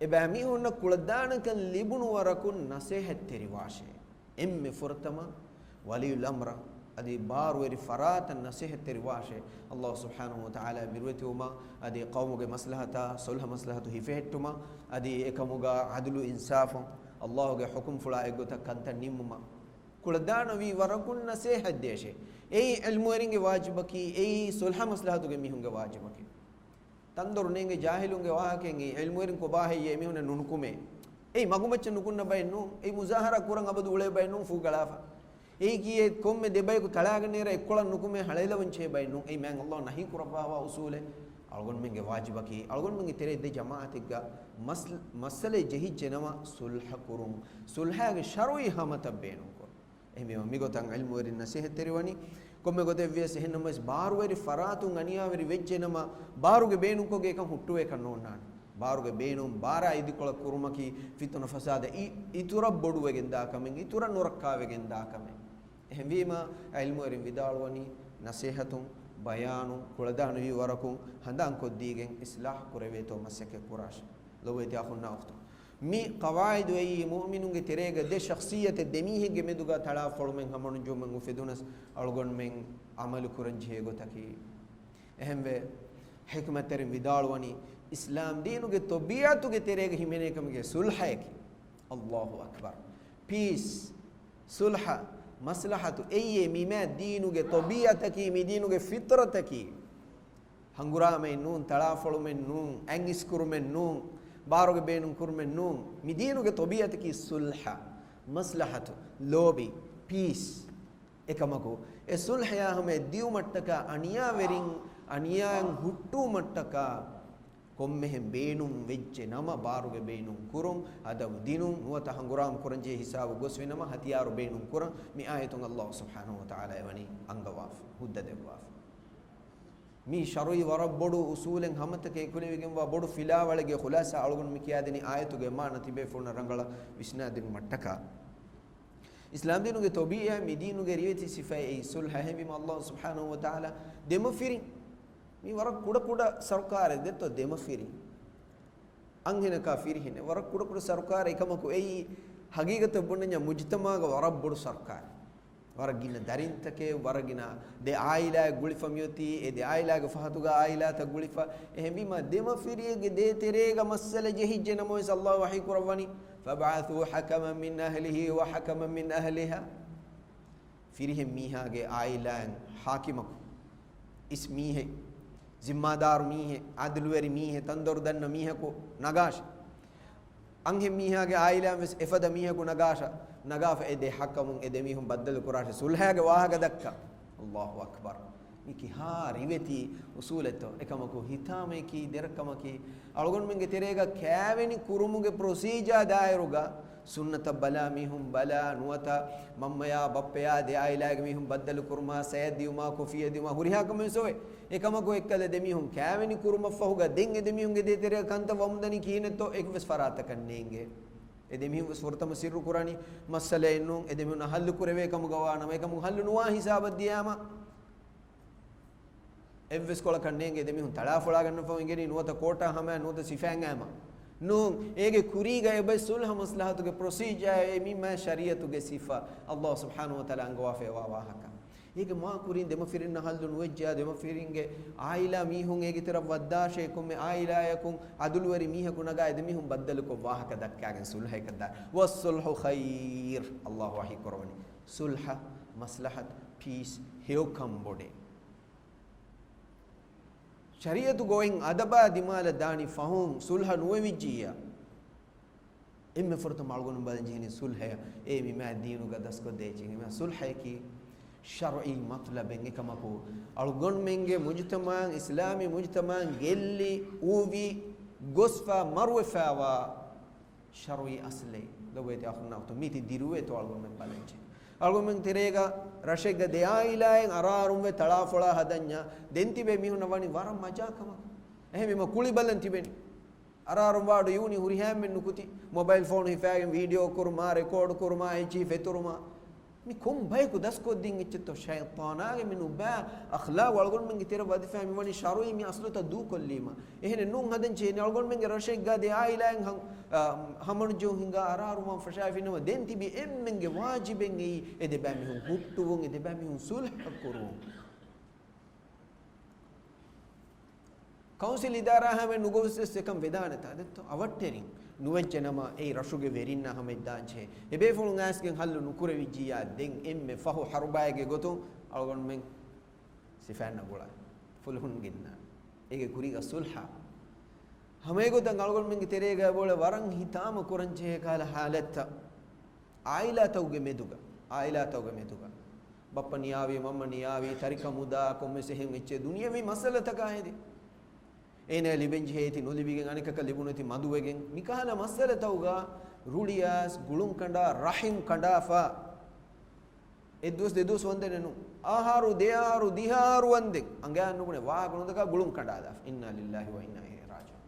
އެބައިމީހުންނަށް ކުޅަދާނަކަން ލިބުނު ވަރަކުން ނަސޭހަތްތެރިވާށޭ. އެންމެ ފުރަތަމަ ވަލިއްޔުލް އަމްރަށް އަދި ބާރުވެރި ފަރާތަށް ނަސޭހަތްތެރިވާށޭ. ﷲ ސުބްޙާނަހޫ ވަތަޢާލާ ބިރުވެތިވުމަށް އަދި ޤައުމުގެ މަސްލަޙަތާ، ޞުލްޙަ މަސްލަޙަތު ހިފެހެއްޓުމަށް އަދި އެކަމުގަ ޢަދުލު އިންސާފުން، ﷲ ގެ ޙުކުމްފުޅާ އެއްގޮތަށް ކަންތައް ނިންމުމަށް ކުޅަދާނަވީ ވަރަކުން ނަސޭހަތް ދޭށޭ. އެއީ ޢިލްމުވެރިންގެ ވާޖިބަކީ، އެއީ ޞުލްޙަ މަސްލަޙަތުގެ މީހުންގެ ވާޖިބަކީ. ތަންދޮރު ނޭނގެ ޖާހިލުންގެ ވާހަކައެއް އެއީ، ޢިލްމުވެރިން ކޮބާހެއްޔޭ އެމީހުންނަށް ނުނުކުމޭ. އެއީ މަގުމައްޗަށް ނުކުންނަ ބައެއް ނޫން. އެއީ މުޒާހަރާ ކުރަން އަބަދު އުޅޭ ބައެއް ނޫން ފޫގަޅާފަ. އެއީކީ އެ ކޮންމެ ދެބަޔަކު ތަޅާގަންނޭރަ އެއްކޮޅަށް ނުކުމޭ ހަޅޭލަވަން ޖެހޭ ބައެއް ނޫން. އެއީ މާތް ﷲ ނަހީ ކުރައްވާފަ އުސޫލެއް. އަޅުގަނޑުމެންގެ ވާޖިބަކީ، އަޅުގަނޑުމެންގެ ތެރޭ ދެ ޖަމާޢަތެއްގަ މަސް-، މައްސަލައެއް ޖެހިއްޖެ ނަމަ ޞުލްޙަ ކުރުން. ޞުލްޙާގެ ޝަރުޢީ ހަމަތައް ބޭނުން ކުރުން. އެހެންވީމަ، މިގޮތަށް ޢިލްމުވެރިން ނަސޭހަތްތެރިވަނީ، ކޮންމެ ގޮތެއް ވިޔަސް އެހެންނަމަވެސް، ބާރުވެރި ފަރާތުން އަނިޔާވެރި ވެއްޖެ ނަމަ، ބާރުގެ ބޭނުންކޮށްގެ އެކަން ހުއްޓުވޭކަށް ނޯންނާނެ. ބާރުގެ ބޭނުން ބާރާ އިދިކޮޅަށް ކުރުމަކީ، ފިތުނަ ފަސާދަ އި-، އިތުރަށް ބޮޑުވެގެން ދާ ކަމެއް، އިތުރަށް ނުރައްކާވެގެން ދާ ކަމެއް. އެހެންވީމަ، ޢިލްމުވެރިން ވިދާޅުވަނީ، ނަސޭހަތުން، ބަޔާނުން، ކުޅަދާނަވީ ވަރަކުން ހަނދާންކޮށްދީގެން އިޞްލާޙު ކުރެވޭތޯ މަސައްކަތް ކުރާށޭ. ލޮބުވެތި އަޚުންނާ އުޚްތުން. މި ޤަވާޢިދު އެއީ މުއުމިނުންގެ ތެރޭގަ ދެ ޝަޚްޞިއްޔަތެއް، ދެ މީހެއްގެ މެދުގަ ތަޅާފޮޅުމެއް ހަމަނުޖެހުމެއް އުފެދުނަސް އަޅުގަނޑުމެން ޢަމަލު ކުރަން ޖެހޭ ގޮތަކީ. އެހެންވެ، ޙިކްމަތްތެރިން ވިދާޅުވަނީ، އިސްލާމް ދީނުގެ ޠަބީޢަތުގެ ތެރޭގަ ހިމެނޭ ކަމެއް ޞުލްޙައަކީ. ﷲ އަކްބަރު. ޕީސް، ޞުލްޙަ، މަޞްލަޙަތު، އެއީ މި މާތް ދީނުގެ ޠަބީޢަތަކީ، މި ދީނުގެ ފިޠްރަތަކީ. ހަނގުރާމައެއް ނޫން، ތަޅާފޮޅުމެއް ނޫން، އަތް އިސްކުރުމެއް ނޫން، ބާރުގެ ބޭނުން ކުރުމެއް ނޫން. މި ދީނުގެ ޠަބީޢަތަކީ ޞުލްޙަ، މަޞްލަޙަތު، ލޯބި، ޕީސް. އެކަމަކު، އެ ޞުލްޙަޔާ ހަމަޔަށް ދިއުމަށްޓަކާ، އަނިޔާވެރިން އަނިޔާއިން ހުއްޓުވުމަށްޓަކާ، ކޮންމެހެން ބޭނުން ވެއްޖެ ނަމަ، ބާރުގެ ބޭނުން ކުރުން، އަދަބު ދިނުން، ނުވަތަ ހަނގުރާމަ ކުރަންޖެހޭ ހިސާބު ގޮސްފިނަމަ، ހަތިޔާރު ބޭނުން ކުރަން، މި އާޔަތުން ﷲ ސުބްޙާނަހޫ ވަތަޢާލާ އެވަނީ އަންގަވާފަ، ހުއްދަ ދެއްވާފަ. މީ ޝަރުޢީ ވަރަށް ބޮޑު އުޞޫލެއް ހަމަތަކެއް އެކުލެވިގެންވާ ބޮޑު ފިލާވަޅެއްގެ ޚުލާޞާ އަޅުގަނޑު މި ކިޔާދިނީ އާޔަތުގެ މާނަ ތިބޭފުޅުންނަށް ރަނގަޅަށް ވިސްނާދިނުމަށްޓަކާ. އިސްލާމްދީނުގެ ޠަބީޢަތް މި ދީނުގެ ރިވެތި ސިފައެއް އެއީ ޞުލްޙަ. އެހެންވީމަ ﷲ ސުބްޙާނަހޫ ވަތަޢާލާ ދެމަފިރިން، މީ ވަރަށް ކުޑަކުޑަ ސަރުކާރެއް ދެއްތޯ ދެމަފިރިން. އަންހެނަކާ ފިރިހެނެއް، ވަރަށް ކުޑަކުޑަ ސަރުކާރެއް. އެކަމަކު އެއީ ހަގީގަތަށް ބުނަންޏާ މުޖުތަމަޢުގަ ވަރަށް ބޮޑު ސަރުކާރެއް. ވަރަށް ގިނަ ދަރިންތަކެއް، ވަރަށް ގިނަ ދެ އާއިލާއެއް ގުޅިފަ މިއޮތީ، އެ ދެ އާއިލާގެ ފަހަތުގަ އާއިލާތައް ގުޅިފަ. އެހެންވީމަ ދެމަފިރިއެއްގެ ދޭތެރޭގަ މައްސަލަ ޖެހިއްޖެ ނަމަވެސް ﷲ ވަޙީ ކުރައްވަނީ، فَابْعَثُوا حَكَمًا مِنْ أَهْلِهِ وَحَكَمًا مِنْ أَهْلِهَا. ފިރިހެން މީހާގެ އާއިލާއިން ހާކިމަކު، އިސް މީހެއް، ޒިންމާދާރު މީހެއް، އަދުލުވެރި މީހެއް، ތަންދޮރު ދަންނަ މީހަކު ނަގާށޭ. އަންހެން މީހާގެ އާއިލާއިން ވެސް އެފަދަ މީހަކު ނަގާށާ، ނަގާފަ އެ ދެ ހަކަމުން އެ ދެ މީހުން ބައްދަލު ކުރާށޭ، ސުލްހައިގެ ވާހަކަ ދައްކާ. އައްލާހު އަކްބަރު. މި ކިހާ ރިވެތި އުސޫލެއްތޯ؟ އެކަމަކު ހިތާމައަކީ، ދެރަކަމަކީ، އަޅުގަނޑުމެންގެ ތެރޭގަ ކައިވެނި ކުރުމުގެ ޕްރޮސީޖާ ދާއިރުގަ ސުންނަތަށް ބަލާ މީހުން ބަލާ ނުވަތަ މަންމަޔާ ބައްޕަޔާ ދެ އާއިލާގެ މީހުން ބައްދަލު ކުރުމާ، ސަޔަށް ދިއުމާ، ކޮފިއްޔަ ދިއުމާ، ހުރިހާ ކަމެއް ވެސް އޮވޭ. އެކަމަކު އެއްކަލަ ދެ މީހުން ކައިވެނި ކުރުމަށްފަހުގަ ދެން އެ ދެ މީހުންގެ ދޭތެރޭގަ ކަންތައް ވަމުންދަނީ ކިހިނެއްތޯ އެއްވެސް ފަރާތަކަށް ނޭނގޭ. އެ ދެ މީހުން ވެސް ފުރަތަމަ ސިއްރު ކުރާނީ މައްސަލައެއް ނޫން، އެ ދެ މީހުން ހައްލު ކުރެވޭ ކަމުގަ ވާ ނަމަ، އެކަމު ހައްލު ނުވާ ހިސާބަށް ދިޔާމަ، އެއްވެސް ކޮޅަކަށް ނޭނގޭ. ދެ މީހުން ތަޅާފޮޅާގަންނަފަ އިނގެނީ ނުވަތަ ކޯޓާ ހަމައިން ނުވަތަ ސިފައިން އައިމަ. ނޫން، އޭގެ ކުރީގަ އެބައި ސުލްހަ މަސްލަހަތުގެ ޕްރޮސީޖާއެއް މި މާ ޝަރީއަތުގެ ސިފަ އައްލާހު ސުބްޙާނަހު ވަތަޢާލާ އަންގަވާފައިވާ ވާހަކަ. އޭގެ މާ ކުރިން ދެމަފިރިންނަށް ހައްލު ނުވެއްޖެޔާ، ދެމަފިރިންގެ އާއިލާ މީހުން އޭގެ ތެރަށް ވައްދާށޭ، ކޮންމެ އާއިލާޔަކުން އަދުލުވެރި މީހަކު ނަގާ އެ ދެ މީހުން ބައްދަލުކޮށް ވާހަކަ ދައްކާގެން ސުލްހައަކަށް ދާ. ވައްސުލްޙު ޚައިރް. އައްލާހު ވަޙީ ކުރަވަނީ. ސުލްހަ، މަސްލަހަތު، ޕީސް، ހެޔޮކަން ބޮޑޭ. ޝަރީއަތުގަ އޮތް އަދަބާ ދިމާލަށް ދާނީ ފަހުން ސުލްހަ ނުވެވިއްޖިއްޔާ. އެންމެ ފުރަތަމަ އަޅުގަނޑު ބަލަން ޖެހެނީ ސުލްހަޔަށް. އޭ މި މާތް ދީނުގަ ދަސްކޮށްދޭ އެއްޗެއް. މި ސުލްހަޔަކީ ޝަރުޢީ މަތުލަބެއް. އެކަމަކު އަޅުގަނޑުމެންގެ މުޖުތަމަޢަށް، އިސްލާމީ މުޖުތަމަޢަށް ގެއްލި އުވި ގޮސްފަ މަރުވެފައިވާ ޝަރުޢީ އަސްލެއް. ލޮބުވެތި އަޚުންނާ އުޚްތުން، މީތި ދިރުވޭތޯ އަޅުގަނޑުމެން ބަލަންޖެ. އަޅުގަނޑުމެން ތެރޭގަ ރަށެއްގަ ދެ އާއިލާއެއް އަރާރުންވެ ތަޅާފޮޅާ ހަދަންޏާ، ދެން ތިބޭ މީހުންނަށް ވަނީ ވަރަށް މަޖާ ކަމަކު. އެހެންވީމަ ކުޅި ބަލަން ތިބެނީ. އަރާރުން ވާޑު ޔޫނީ ހުރިހާ އެންމެން ނުކުތީ. މޮބައިލް ފޯނު ހިފާގެން ވީޑިއޯ ކުރުމާ، ރެކޯޑް ކުރުމާ، އެއްޗިހި ފެތުރުމާ. މި ކޮން ބަޔަކު ދަސްކޮށްދިން އެއްޗެއްތޯ؟ ޝައިޠާނާގެ މި ނުބައި އަޚްލާޤު އަޅުގަނޑުމެންގެ ތެރެ ވަދެފައި މިވަނީ ޝަރުޢީ މި އަސްލުތައް ދޫކޮށްލީމަ. އެހެނެއް ނޫން ހަދަން ޖެހެނީ. އަޅުގަނޑުމެންގެ ރަށެއްގަ ދެ އާއިލާއިން ހަ-، އަ، ހަމަނުޖެހުން ހިނގާ އަރާރުވާން ފަށާފިނަމަ ދެން ތިބި އެންމެންގެ ވާޖިބެއް އެއީ އެ ދެބައި މީހުން ހުއްޓުވުން، އެ ދެބައި މީހުން ސުލްހަ ކުރުވުން. ކައުންސިލް އިދާރާ ހަމަ ނުގޮވެސް ވެސް އެކަން ވެދާނެތާ ދެއްތޯ؟ އަވަށްޓެރިން ނުވެއްޖެ ނަމަ އެއީ ރަށުގެ ވެރިންނާ ހަމަ އެއްދާންޖެހޭ. އެބޭފުޅުން އައިސްގެން ހައްލު ނުކުރެވިއްޖިއްޔާ ދެން އެންމެ ފަހު ހަރުބާއެއްގެ ގޮތުން އަޅުގަނޑުމެން ސިފައިންނަށް ގުޅާ ފުލުހުން ގިންނާ. އޭގެ ކުރީގަ ސުލްހަ. ހަމައެގޮތަށް އަޅުގަނޑުމެންގެ ތެރޭގަ ބޯޅެ ވަރަށް ހިތާމަ ކުރަންޖެހޭ ކަހަލަ ހާލަތްތައް. އާއިލާތަކުގެ މެދުގަ، އާއިލާތަކުގެ މެދުގަ ބައްޕަ ނިޔާވީ، މަންމަ ނިޔާވީ، ތަރިކަ މުދާ، ކޮންމެސް އެހެން އެއްޗެއް ދުނިޔެވީ މައްސަލަތަކާ ހެދި. އޭނަ ލިބެންޖެހޭތި ނުލިބިގެން، އަނެކަކަށް ލިބުނެތި މަދުވެގެން، މިކަހަލަ މައްސަލަތަކުގަ ރުޅިއައިސް ގުޅުން ކަނޑާ، ރަޙިމް ކަނޑާފަ. އެއްދުވަސް ދެދުވަސް ވަންދެނެއް ނޫން. އަހަރު، ދެއަހަރު، ދިހައަހަރު ވަންދެން އަނގަޔާ ނުބުނެ ވާހަކަ ނުދައްކާ ގުޅުން ކަނޑާލާފަ. އިންނާ ލިއްލާހި ވަ އިންނާ އިލައިހި ރާޖިޢޫން.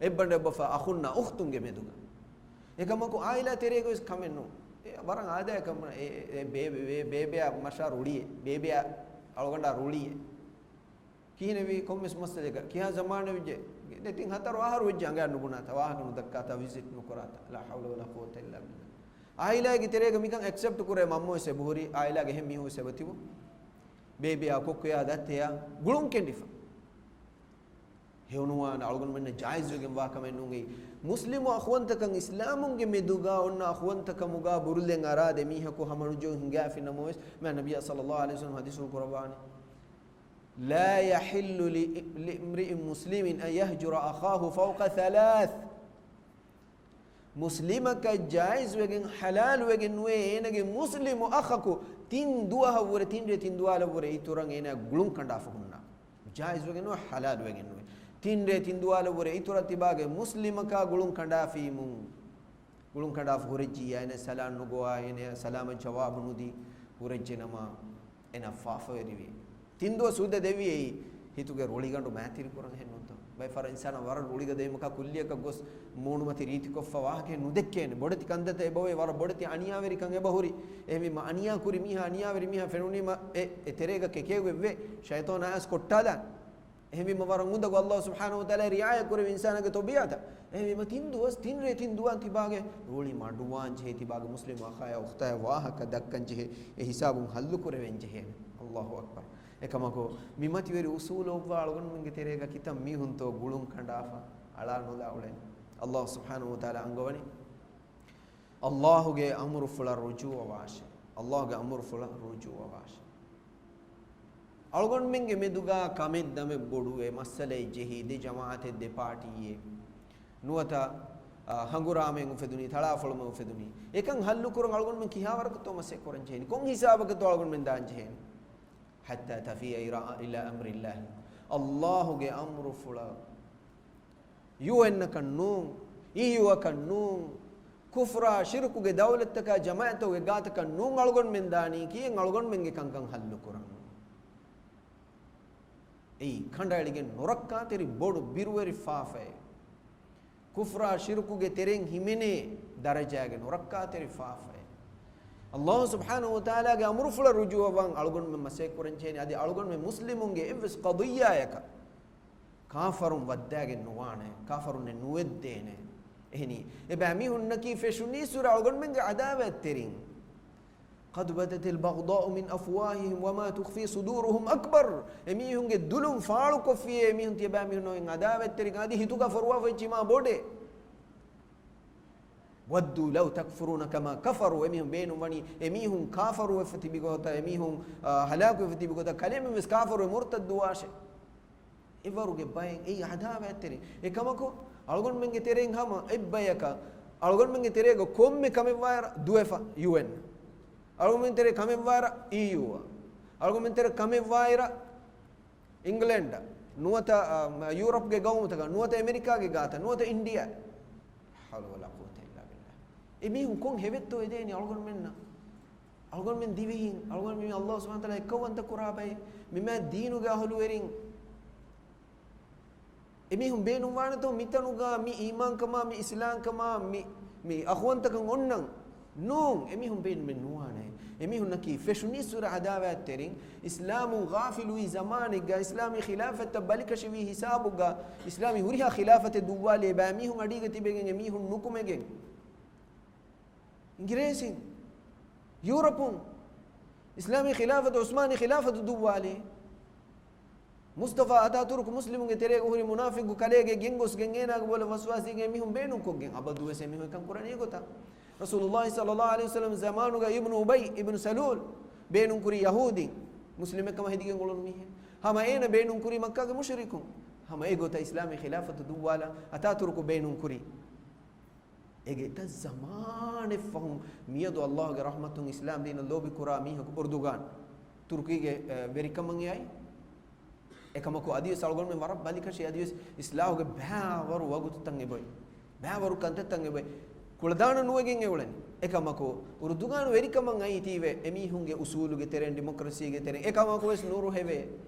އެއްބަނޑެއް އެއްބަފާ އަޚުންނާ އުޚްތުންގެ މެދުގަ. އެކަމަކު އާއިލާ ތެރޭގަ ވެސް ކަމެއް ނޫން. އެ ވަރަށް އާދަޔާ ކަމެއް. އެ، އެ، އެ ބޭބެ، ބޭ-، ބޭބެއާ މަށާ ރުޅިއޭ. ބޭބެއާ އަޅުގަނޑާ ރުޅިއޭ. ކިހިނެއްވީ ކޮންމެސް މައްސަލައެއްގަ ކިހާ ޒަމާނެއް ވެއްޖެ؟ ދެތިން ހަތަރު އަހަރު ވެއްޖެ އަނގަޔާ ނުބުނާތާ، ވާހަކަ ނުދައްކާތާ، ވިޒިޓް ނުކުރާތާ. ލާ ޙައުލަ ވަލާ ޤުވައްތަ އިއްލާ ބިއްލާ. އާއިލާގެ ތެރޭގަ މިކަން އެކްސެޕްޓް ކުރޭ މަންމަވެސް އެބަހުރި، އާއިލާގެ އެހެން މީހުންވެސް އެބަތިބު. ބޭބެއާ ކޮއްކޮޔާ ދައްތަޔާ ގުޅުން ކެނޑިފަ. ހެޔޮނުވާނެ އަޅުގަނޑުމެންނަށް ޖާއިޒްވެގެން ވާ ކަމެއް ނޫން އެއީ. މުސްލިމު އަޚުވަންތަކަން، އިސްލާމުންގެ މެދުގަ އޮންނަ އަޚުވަންތަކަމުގަ ބުރުލެން އަރާ ދެ މީހަކު ހަމަނުޖެހުން ހިނގާފިނަމަވެސް، މާ ނަބިއްޔާ ޞައްލައްލާހު ޢަލައިހި ވަސައްލަމަ ޙަދީޘްފުޅު ކުރައްވާނެ. لا يحل ل-، لامرئ مسلم أن يهجر أخاه فوق ثلاث. މުސްލިމަކަށް ޖާއިޒްވެގެން، ޙަލާލުވެގެން ނުވޭ އޭނަގެ މުސްލިމު އަޚަކު ތިން ދުވަހަށްވުރެ، ތިން ރޭ ތިން ދުވާލަށްވުރެ އިތުރަށް އޭނަ ގުޅުން ކަނޑާފަ ހުންނާ. ޖާއިޒްވެގެން ނުވޭ، ޙަލާލުވެގެން ނުވޭ. ތިން ރޭ ތިން ދުވާލަށްވުރެ އިތުރަށް ތިބާގެ މުސްލިމަކާ ގުޅުން ކަނޑާފީމު. ގުޅުން ކަނޑާފަ ހުރެއްޖިއްޔާ އޭނަ ސަލާން ނުގޮވާ، އޭނަ ސަލާމަށް ޖަވާބު ނުދީ ހުރެއްޖެ ނަމަ، އޭނަ ފާފަވެރިވޭ. ތިން ދުވަސް ހުއްދަ ދެއްވި އެއީ ހިތުގެ ރުޅިގަނޑު މައިތިރި ކުރަން ހެންނޫންތޯ؟ ބައެއް ފަހަރަށް އިންސާނާ ވަރަށް ރުޅިގަދަ ވީމަ ކުއްލިއަކަށް ގޮސް މޫނުމަތި ރީތިކޮށްފަ ވާހަކައެއް ނުދެއްކޭނެ. ބޮޑެތި ކަންތައްތައް އެބައޮތް، ވަރަށް ބޮޑެތި އަނިޔާވެރިކަން އެބަހުރި. އެހެންވީމަ އަނިޔާކުރި މީހާ، އަނިޔާވެރި މީހާ ފެނުނީމަ އެ، އެ ތެރޭގަ ކެކޭގޮތްވޭ. ޝައިޠާނާ އައިސް ކޮއްޓާލާނެ. އެހެންވީމަ ވަރަށް އުނދަގޫ ﷲ ސުބްޙާނަހޫ ވަތަޢާލާ ރިޢާޔަތް ކުރެއްވި އިންސާނާގެ ޠަބީޢަތަށް. އެހެންވީމަ ތިން ދުވަސް، ތިން ރޭ ތިން ދުވަހަށް ތިބާގެ ރުޅި މަޑުވާން ޖެހޭ، ތިބާގެ މުސްލިމް އަޚާޔާ އުޚްތާޔާ ވާހަކަ ދައްކަން ޖެހޭ، އެ ހިސާބުން ހައްލު ކުރެވެން ޖެހޭނެ. ﷲ އަކްބަރު. އެކަމަކު، މި މަތިވެރި އުސޫލު އޮއްވާ އަޅުގަނޑުމެންގެ ތެރޭގަ ކިތައް މީހުންތޯ ގުޅުން ކަނޑާފަ، އަޅާ ނުލާ އުޅެނީ. ﷲ ސުބްޙާނަހޫ ވަތަޢާލާ އަންގަވަނީ، ﷲ ގެ އަމުރުފުޅަށް ރުޖޫޢަވާށޭ. އައްލާހުގެ އަމުރުފުޅަށް ރުޖޫޢަވާށޭ. އަޅުގަނޑުމެންގެ މެދުގަ ކަމެއް ދަމެއް ބޮޑުވެ، މައްސަލައެއް ޖެހި، ދެ ޖަމާޢަތެއް ދެ ޕާޓީއެއް ނުވަތަ، އާ، ހަނގުރާމައެއް އުފެދުނީ، ތަޅާފޮޅުމެއް އުފެދުނީ، އެކަން ހައްލުކުރަން އަޅުގަނޑުމެން ކިހާވަރަކަށްތޯ މަސައްކަތް ކުރަން ޖެހެނީ؟ ކޮން ހިސާބަކަށްތޯ އަޅުގަނޑުމެން ދާން ޖެހެނީ؟ حتى تفيء إلى، إلى أمر الله. އައްލާހުގެ އަމުރުފުޅަށް. ޔޫއެންއަކަށް ނޫން، އީޔޫއަކަށް ނޫން، ކުފްރާ ޝިރުކުގެ ދައުލަތްތަކާ ޖަމާޢަތްތަކުގެ ގާތަކަށް ނޫން އަޅުގަނޑުމެން ދާނީ ކިޔެން އަޅުގަނޑުމެންގެ ކަންކަން ހައްލުކުރަން. އެއީ ކަނޑައެޅިގެން ނުރައްކާތެރި ބޮޑު ބިރުވެރި ފާފައެއް. ކުފްރާ ޝިރުކުގެ ތެރެއިން ހިމެނޭ ދަރަޖާގެ ނުރައްކާތެރި ފާފައެއް. އައްލާހު ސުބްޙާނަހު ވަތަޢާލާގެ އަމުރުފުޅަށް ރުޖޫޢަވާން އަޅުގަނޑުމެން މަސައްކަތް ކުރަން ޖެހޭނީ. އަދި އަޅުގަނޑުމެން މުސްލިމުންގެ އެއްވެސް ޤަޟިއްޔާއަކަށް ކާފަރުން ވައްދާގެން ނުވާނެ، ކާފަރުންނެއް ނުވެއްދޭނެ. އެހެނީ، އެބައިމީހުންނަކީ ފެށުނީއްސުރެ އަޅުގަނޑުމެންގެ ޢަދާވާތްތެރިން. قد بدت البغضاء من أفواههم وما تخفي صدورهم أكبر. އެމީހުންގެ ދުލުން ފާޅުކޮށްފިއޭ އެމީހުން ތިޔަބައިމީހުންނަށް އަދާވާތްތެރިކަން. އަދި ހިތުގަ ފޮރުވާފައި ވެއްޖެ މާ ބޮޑޭ. ودوا لو تكفرون كما كفروا. އެމީހުން ބޭނުން ވަނީ، އެމީހުން ކާފަރުވެފަ ތިބި ގޮތަށް، އެމީހުން، އާ، ހަލާކުވެފަ ތިބި ގޮތަށް، ކަލޭމެން ވެސް ކާފަރުވެ މުރުތައްދުވާށޭ. އެވަރުގެ ބައެއް އެއީ ޢަދާވާތްތެރިން. އެކަމަކު، އަޅުގަނޑުމެންގެ ތެރެއިން ހަމަ އެއްބަޔަކަށް، އަޅުގަނޑުމެންގެ ތެރޭގަ ކޮންމެ ކަމެއްވާއިރަށް ދުވެފަ ޔޫއެން. އަޅުގަނޑުމެން ތެރޭ ކަމެއްވާއިރަށް އީޔޫއަށް. އަޅުގަނޑުމެން ތެރޭ ކަމެއްވާއިރަށް އިންގްލެންޑަށް، ނުވަތަ، އަ، ޔޫރަޕްގެ ގައުމުތަކަށް، ނުވަތަ އެމެރިކާގެ ގާތަށް، ނުވަތަ އިންޑިއާ. ހައުލަ ވަލާ ޤުވަތަ އިއްލާ ބިއްލާ. އެމީހުން ކޮން ހެވެއްތޯ އެދޭނީ އަޅުގަނޑުމެންނަށް؟ އަޅުގަނޑުމެން ދިވެހިން، އަޅުގަނޑު މި އައްލާހު ސުބްޙާނަހު ވަތަޢާލާ އެއްކައުވަންތަ ކުރާ ބައެއް، މި މާތް ދީނުގެ އަހުލުވެރިން. އެމީހުން ބޭނުންވާނެތޯ މިތަނުގަ މި އީމާންކަމާ، މި އިސްލާމްކަމާ، މި، މި އަޚުވަންތަކަން އޮންނަން؟ ނޫން، އެމީހުން ބޭނުމެއް ނުވާނެ. އެމީހުންނަކީ ފެށުނީއްސުރެ ޢަދާވާތްތެރިން، އިސްލާމުން ޣާފިލުވި ޒަމާނެއްގަ، އިސްލާމީ ޚިލާފަތްތައް ބަލިކަށިވި ހިސާބުގަ، އިސްލާމީ ހުރިހާ ޚިލާފަތެއް ދުއްވާލޭ ބައިމީހުން އަޑީގަ ތިބެގެން އެމީހުން ނުކުމެގެން. އިނގިރޭސިން، ޔޫރަޕުން، އިސްލާމީ ޚިލާފަތު، ޢުސްމާނީ ޚިލާފަތު ދުއްވާލީ. މުސްތަފާ އަތާތުރުކު މުސްލިމުންގެ ތެރޭގަ ހުރި މުނާފިޤު ކަލޭގެ ގެންގޮސްގެން އޭނާގެ ބޮލަށް ވަސްވާސީގެ އެމީހުން ބޭނުންކޮށްގެން އަބަދުވެސް އެމީހުން އެކަން ކުރަނީ އެގޮތަށް. ރަސޫލުﷲ ޞައްލަﷲ ޢަލައިހި ވަސައްލަމް ޒަމާނުގަ އިބްނު އުބައްޔު އިބްނު ސަލޫލް ބޭނުންކުރީ ޔަހޫދީން، މުސްލިމެއްކަމަށް ހެދިގެން އުޅުނު މީހެއް. ހަމަ އޭނަ ބޭނުންކުރީ މައްކާގެ މުޝްރިކުން. ހަމަ އެގޮތަށް އިސްލާމީ ޚިލާފަތު ދުއްވާލަން އަތާތުރުކު ބޭނުންކުރީ. އެގޮތަށް ޒަމާނެއް ފަހުން މިއަދު އައްލާހުގެ ރަޙްމަތުން އިސްލާމް ދީނަށް ލޯބިކުރާ މީހަކު އުރުދުގާން، ތުރުކީގެ، އެ، ވެރިކަމަށް އެ އައީ. އެކަމަކު އަދިވެސް އަޅުގަނޑުމެން ވަރަށް ބަލިކަށި އަދިވެސް އިސްލާހުގެ ބައިވަރު ވަގުތުތައް އެބޮތް. ބައިވަރު ކަންތައްތައް އެބޮތް. ކުޅަދާނަ ނުވެގެން އެއުޅެނީ. އެކަމަކު އުރުދުގާން ވެރިކަމަށް އައީތީވެ އެމީހުންގެ އުސޫލުގެ ތެރެއިން، ޑިމޮކްރަސީގެ ތެރެއިން. އެކަމަކުވެސް ނުރުހެވޭ.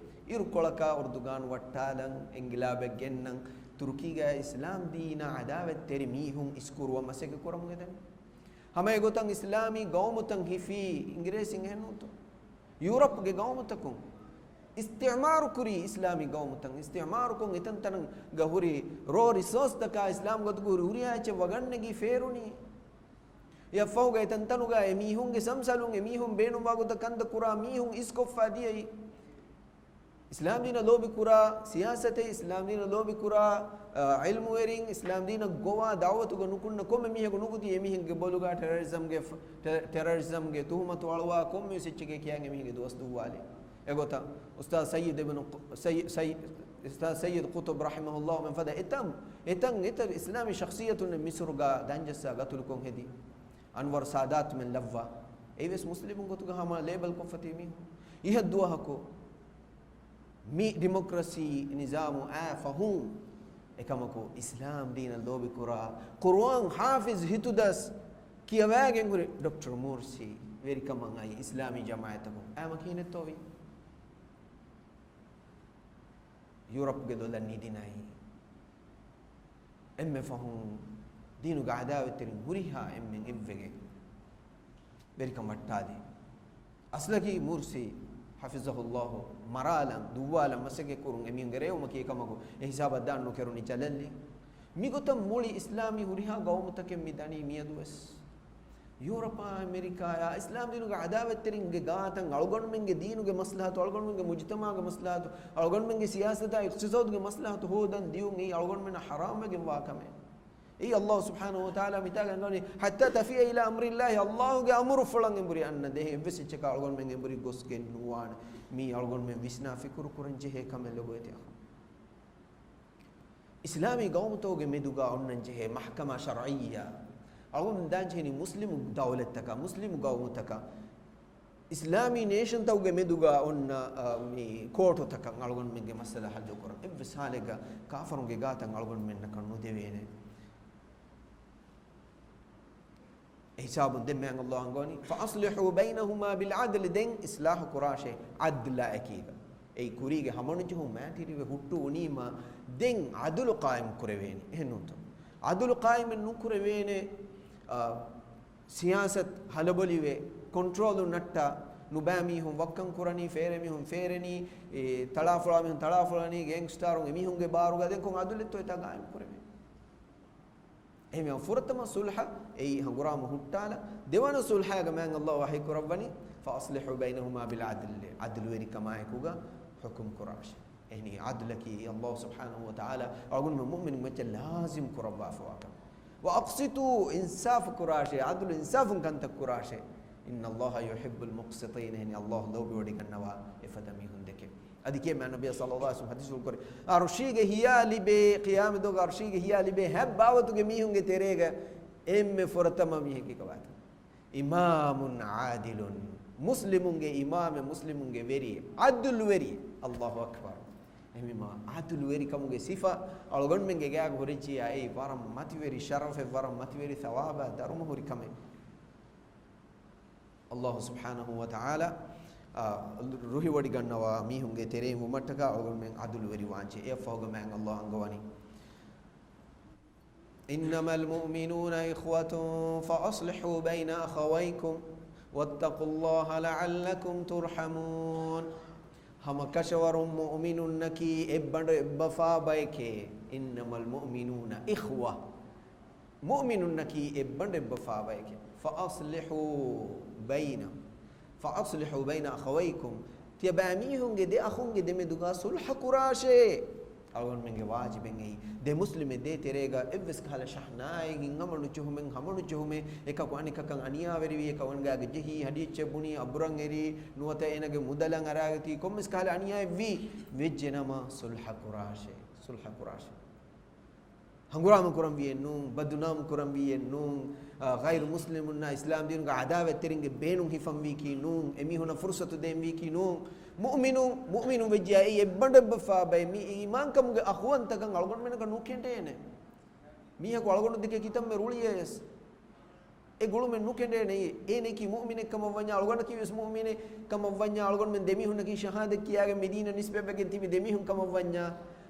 އިރުކޮޅަކާ އުރުދުގާން ވައްޓާލަން އިންގިލާބެއް ގެންނަން. ތުރުކީގައި އިސްލާމް ދީނާ ޢަދާވާތްތެރި މީހުން އިސްކުރުވަން މަސައްކަތް ކުރަމުން އެދެނީ. ހަމަ އެގޮތަށް އިސްލާމީ ގައުމުތައް ހިފީ އިނގިރޭސިން އެހެންނޫންތޯ؟ ޔޫރަޕްގެ ގައުމުތަކުން އިސްތިޢުމާރު ކުރީ އިސްލާމީ ގައުމުތައް. އިސްތިޢުމާރުކޮށް އެތަންތަނުގަ ހުރި ރޯ ރިސޯސްތަކާ އިސްލާމް ގޮތުގަ ހުރި ހުރިހާ އެއްޗެއް ވަގަށްނެގި ފޭރުނީ. އެއަށްފަހުގަ އެތަންތަނުގަ އެމީހުންގެ ސަމްސަލުން އެމީހުން ބޭނުންވާ ގޮތަށް ކަންތައް ކުރާ މީހުން އިސްކޮށްފަ ދިޔައީ. އިސްލާމް ދީނަށް ލޯބިކުރާ ސިޔާސަތެއް، އިސްލާމް ދީނަށް ލޯބިކުރާ، އަ، ޢިލްމުވެރިން، އިސްލާމް ދީނަށް ގޮވާ ދަޢުވަތުގަ ނުކުންނަ ކޮންމެ މީހަކު ނުކުތީ އެމީހެއްގެ ބޮލުގަ ޓެރަރިޒަމްގެ ފަ-، ޓެ-، ޓެރަރިޒަމްގެ ތުހުމަތު އަޅުވާ ކޮންމެވެސް އެއްޗެކޭ ކިޔާން އެމީހެއްގެ ދުވަސް ދުއްވާލީ. އެގޮތަށް އުސްތާޛް ސައްޔިދު އިބްނު ޤު-، ސައްޔި-، ސައްޔި-، އުސްތާޛް ސައްޔިދު ޤުޠުބް ރަޙިމަހުﷲ މެން ފަދަ އެތަން، އެތަން އެތައް އިސްލާމީ ޝަޚްޞިއްޔަތުންނެއް މިސުރުގަ ދަންޖައްސާ ގަތުލުކޮށް ހެދި. އަންވަރު ސާދާތުމެން ލައްވާ. އެއީވެސް މުސްލިމުން ގޮތުގަ ހަމަ ލޭބަލް ކޮށްފަ ތިބި މީހުން. އިހަށް ދުވަހަކު މި ޑިމޮކްރަސީ ނިޒާމު އާ ފަހުން އެކަމަކު އިސްލާމް ދީނަށް ލޯބިކުރާ، ޤުރުއާން ޙާފިޒް ހިތުދަސް ކިޔަވައިގެން ހުރި ޑޮކްޓަރު މޫރްސީ ވެރިކަމަށް އައި އިސްލާމީ ޖަމާޢަތަކުން އާ މަ ކިހިނެއްތޯވީ؟ ޔޫރަޕްގެ ދޮލަށް ނިދި ނައި. އެންމެ ފަހުން ދީނުގެ ޢަދާވަތްތެރިން ހުރިހާ އެންމެން އެއްވެގެން ވެރިކަން ވައްޓާލި. އަސްލަކީ މޫރްސީ ޙަފިޒަހުﷲ މަރާލަން، ދުއްވާލަން މަސައްކަތް ކުރުން އެމީހުންގެ ރޭވުމަކީ އެކަމަކު އެ ހިސާބަށް ދާން ނުކެރުނީ ޖަލަށްލީ. މިގޮތަށް މުޅި އިސްލާމީ ހުރިހާ ގައުމުތަކެއް މި ދަނީ މިއަދުވެސް. ޔޫރަޕާ، އެމެރިކާއާ، އިސްލާމް ދީނުގެ ޢަދާވަތްތެރިންގެ ގާތަށް އަޅުގަނޑުމެންގެ ދީނުގެ މަސްލަހަތު، އަޅުގަނޑުމެންގެ މުޖުތަމަޢުގެ މަސްލަހަތު، އަޅުގަނޑުމެންގެ ސިޔާސަތާ އިޤްތިޞާދުގެ މަސްލަހަތު ހޯދަން ދިޔުން އެއީ އަޅުގަނޑުމެންނަށް ޙަރާމްވެގެންވާ ކަމެއް. އެއީ އައްލާހު ސުބްޙާނަހު ވަތަޢާލާ މިތާގަ އަންގަވަނީ، "حَتَّى تَفِيَ إِلَى أَمْرِ اللَّهِ" އައްލާހުގެ އަމުރުފުޅަށް އެނބުރި އަންނަ ދެހެން އެއްވެސް އެއްޗަކާ އަޅުގަނޑުމެން އެނބުރި ގޮސްގެން ނުވާނެ. މީ އަޅުގަނޑުމެން ވިސްނާ ފިކުރު ކުރަން ޖެހޭ ކަމެއް ލޮބުވެތި އަޚުން. އިސްލާމީ ގައުމުތަކުގެ މެދުގަ އޮންނަން ޖެހޭ މަޙްކަމާ ޝަރްޢިއްޔާ. އަޅުގަނޑު ދާން ޖެހެނީ މުސްލިމު ދައުލަތްތަކަށް، މުސްލިމު ގައުމުތަކަށް. އިސްލާމީ ނޭޝަންތަކުގެ މެދުގަ އޮންނަ، އަ، މި ކޯޓުތަކަށް އަޅުގަނޑުމެންގެ މައްސަލަ ހައްލު ކުރަން. އެއްވެސް ހާލެއްގަ ކާފަރުންގެ ގާތަށް އަޅުގަނޑުމެންނަކަށް ނުދެވޭނެ. އެ ހިސާބުން ދެން މާތް އައްލާހު އަންގަވަނީ، "فَأَصْلِحُوا بَيْنَهُمَا بِالْعَدْلِ" ދެން އިސްލާހު ކުރާށޭ ޢަދްލާ އެކީގަ. އެއީ ކުރީގެ ހަމަނުޖެހުން މާތިރިވެ ހުއްޓުވުނީމާ ދެން ޢަދުލު ޤާއިމް ކުރެވޭނެ. އެހެން ނޫންތޯ؟ ޢަދުލު ޤާއިމެއް ނުކުރެވޭނެ، އާ، ސިޔާސަތު ހަލަބޮލިވެ، ކޮންޓްރޯލު ނައްޓާ، ނުބައި މީހުން ވައްކަން ކުރަނީ، ފޭރެ މީހުން ފޭރެނީ، އެ، ތަޅާފޮޅާ މީހުން ތަޅާފޮޅަނީ، ގޭންގްސްޓާރުން އެމީހުންގެ ބާރުގަ ދެން ކޮން ޢަދުލެއްތޯ އެތާ ޤާއިމް ކުރެވޭ؟ އެހެންވެ ފުރަތަމަ ޞުލްޙަ އެއީ ހަނގުރާމަ ހުއްޓާލަ، ދެވަނަ ޞުލްޙާގަ މާތް އައްލާހު ވަޙީ ކުރައްވަނީ، "فَأَصْلِحُوا بَيْنَهُمَا بِالْعَدْلِ" ޢަދުލުވެރިކަމާއެކުގަ ޙުކުމް ކުރާށޭ. އެހެނީ ޢަދުލަކީ އައްލާހު ސުބްޙާނަހު ވަތަޢާލާ އަޅުގަނޑުމެން މުއުމިނުން މައްޗަށް ލާޒިމް ކުރައްވާފަވާ ކަމެއް. "وَأَقْسِطُوا" އިންސާފު ކުރާށޭ، ޢަދުލު އިންސާފުން ކަންތައް ކުރާށޭ. "إِنَّ اللَّهَ يُحِبُّ الْمُقْسِطِينَ" އެހެނީ އައްލާހު ލޯބިވޮޑިގަންނަވާ އެފަދަ މީހުން ދެކެ. އަދި ކިޔޭ މާތް ނަބިއްޔާ ޞައްލައްލާހު ޢަލައިހި ވަސައްލަމް ޙަދީޘްފުޅު ކުރޭ، އަރުޝީގެ ހިޔާ ލިބޭ، ޤިޔާމަތް ދުވަހުގެ އަރުޝީގެ ހިޔާ ލިބޭ ހަތް ބާވަތުގެ މީހުންގެ ތެރޭގަ އެންމެ ފުރަތަމަ މީހަކީ ކޮބާތަ؟ "إِمَامٌ عَادِلٌ" މުސްލިމުންގެ އިމާމެއް، މުސްލިމުންގެ ވެރިއެއް، ޢަދުލުވެރިއެއް. އައްލާހު އަކްބަރު. އެހެންވީމާ ޢަދުލުވެރިކަމުގެ ސިފަ އަޅުގަނޑުމެންގެ ގާގަ ހުރެއްޖިއްޔާ އެއީ ވަރަށް މަތިވެރި ޝަރަފެއް، ވަރަށް މަތިވެރި ޘަވާބާ ދަރުމަ ހުރި ކަމެއް. އައްލާހު ސުބްޙާނަހު ވަތަޢާލާ، އާ، ރުހިވޮޑިގަންނަވާ މީހުންގެ ތެރެއިން ވުމަށްޓަކާ އަޅުގަނޑުމެން ޢަދުލުވެރިވާންޖެ. އެއަށްފަހުގަ މާތް އައްލާހު އަންގަވަނީ، "إِنَّمَا الْمُؤْمِنُونَ إِخْوَةٌ فَأَصْلِحُوا بَيْنَ أَخَوَيْكُمْ وَاتَّقُوا اللَّهَ لَعَلَّكُمْ تُرْحَمُونَ" ހަމަ ކަށަވަރުން މުއުމިނުންނަކީ އެއްބަނޑު އެއްބަފާ ބައެކޭ. "إِنَّمَا الْمُؤْمِنُونَ إِخْوَةٌ" މުއުމިނުންނަކީ އެއްބަނޑެއްބަފާ ބައެކޭ. "فَأَصْلِحُوا بَيْنَ، فَأَصْلِحُوا بَيْنَ أَخَوَيْكُمْ" ތިޔަބައިމީހުންގެ ދެ އަޚުންގެ ދެމެދުގަ ޞުލްޙަ ކުރާށޭ. އަޅުގަނޑުމެންގެ ވާޖިބެއް އެއީ. ދެ މުސްލިމެއް ދޭ ތެރޭގަ އެއްވެސް ކަހަލަ ޝަހްނާއެއް، ހިތްހަމަނުޖެހުމެއް، ހަމަނުޖެހުމެއް، އެކަކު އަނެކަކަށް އަނިޔާވެރިވި، އެކަކު އަނެކާގެ ޖެހީ، ހަޑިއެއްޗެއް ބުނީ، އަބުރަށް އެރީ، ނުވަތަ އޭނަގެ މުދަލަށް އަރާގަތީ، ކޮންމެސް ކަހަލަ އަނިޔާއެއްވީ، ވެއްޖެނަމަ ޞުލްޙަ ކުރާށޭ، ޞުލްޙަ ކުރާށޭ. ހަނގުރާމަ ކުރަންވީއެއް ނޫން، ބަދުނާމު ކުރަންވީއެއް ނޫން، އާ، ޣައިރު މުސްލިމުންނާ އިސްލާމް ދީނުގެ ޢަދާވަތްތެރިންގެ ބޭނުން ހިފަންވީކީ ނޫން، އެމީހުނަށް ފުރުޞަތު ދޭންވީކީ ނޫން. މުއުމިނުން، މުއުމިނުން ވެއްޖެޔާ އެއީ އެއްބަނޑެއްބަފާ ބައެއް. މި އީމާންކަމުގެ އަޚުވަންތަކަން އަޅުގަނޑުމެންނަކަށް ނުކެނޑޭނެ. މީހަކު އަޅުގަނޑު ދެކެ ކިތަންމެ ރުޅިއޭސް. އެ ގުޅުމެއް ނުކެނޑޭނެ. އޭނައަކީ މުއުމިނެއް ކަމަށް ވަންޏާ، އަޅުގަނޑަކީ ވެސް މުއުމިނެއް ކަމަށް ވަންޏާ، އަޅުގަނޑުމެން ދެމީހުންނަކީ ޝަހާދަތް ކިޔާގެން މި ދީނަށް ނިސްބަތްވެގެން ތިބި ދެމީހުން ކަމަށް ވަންޏާ،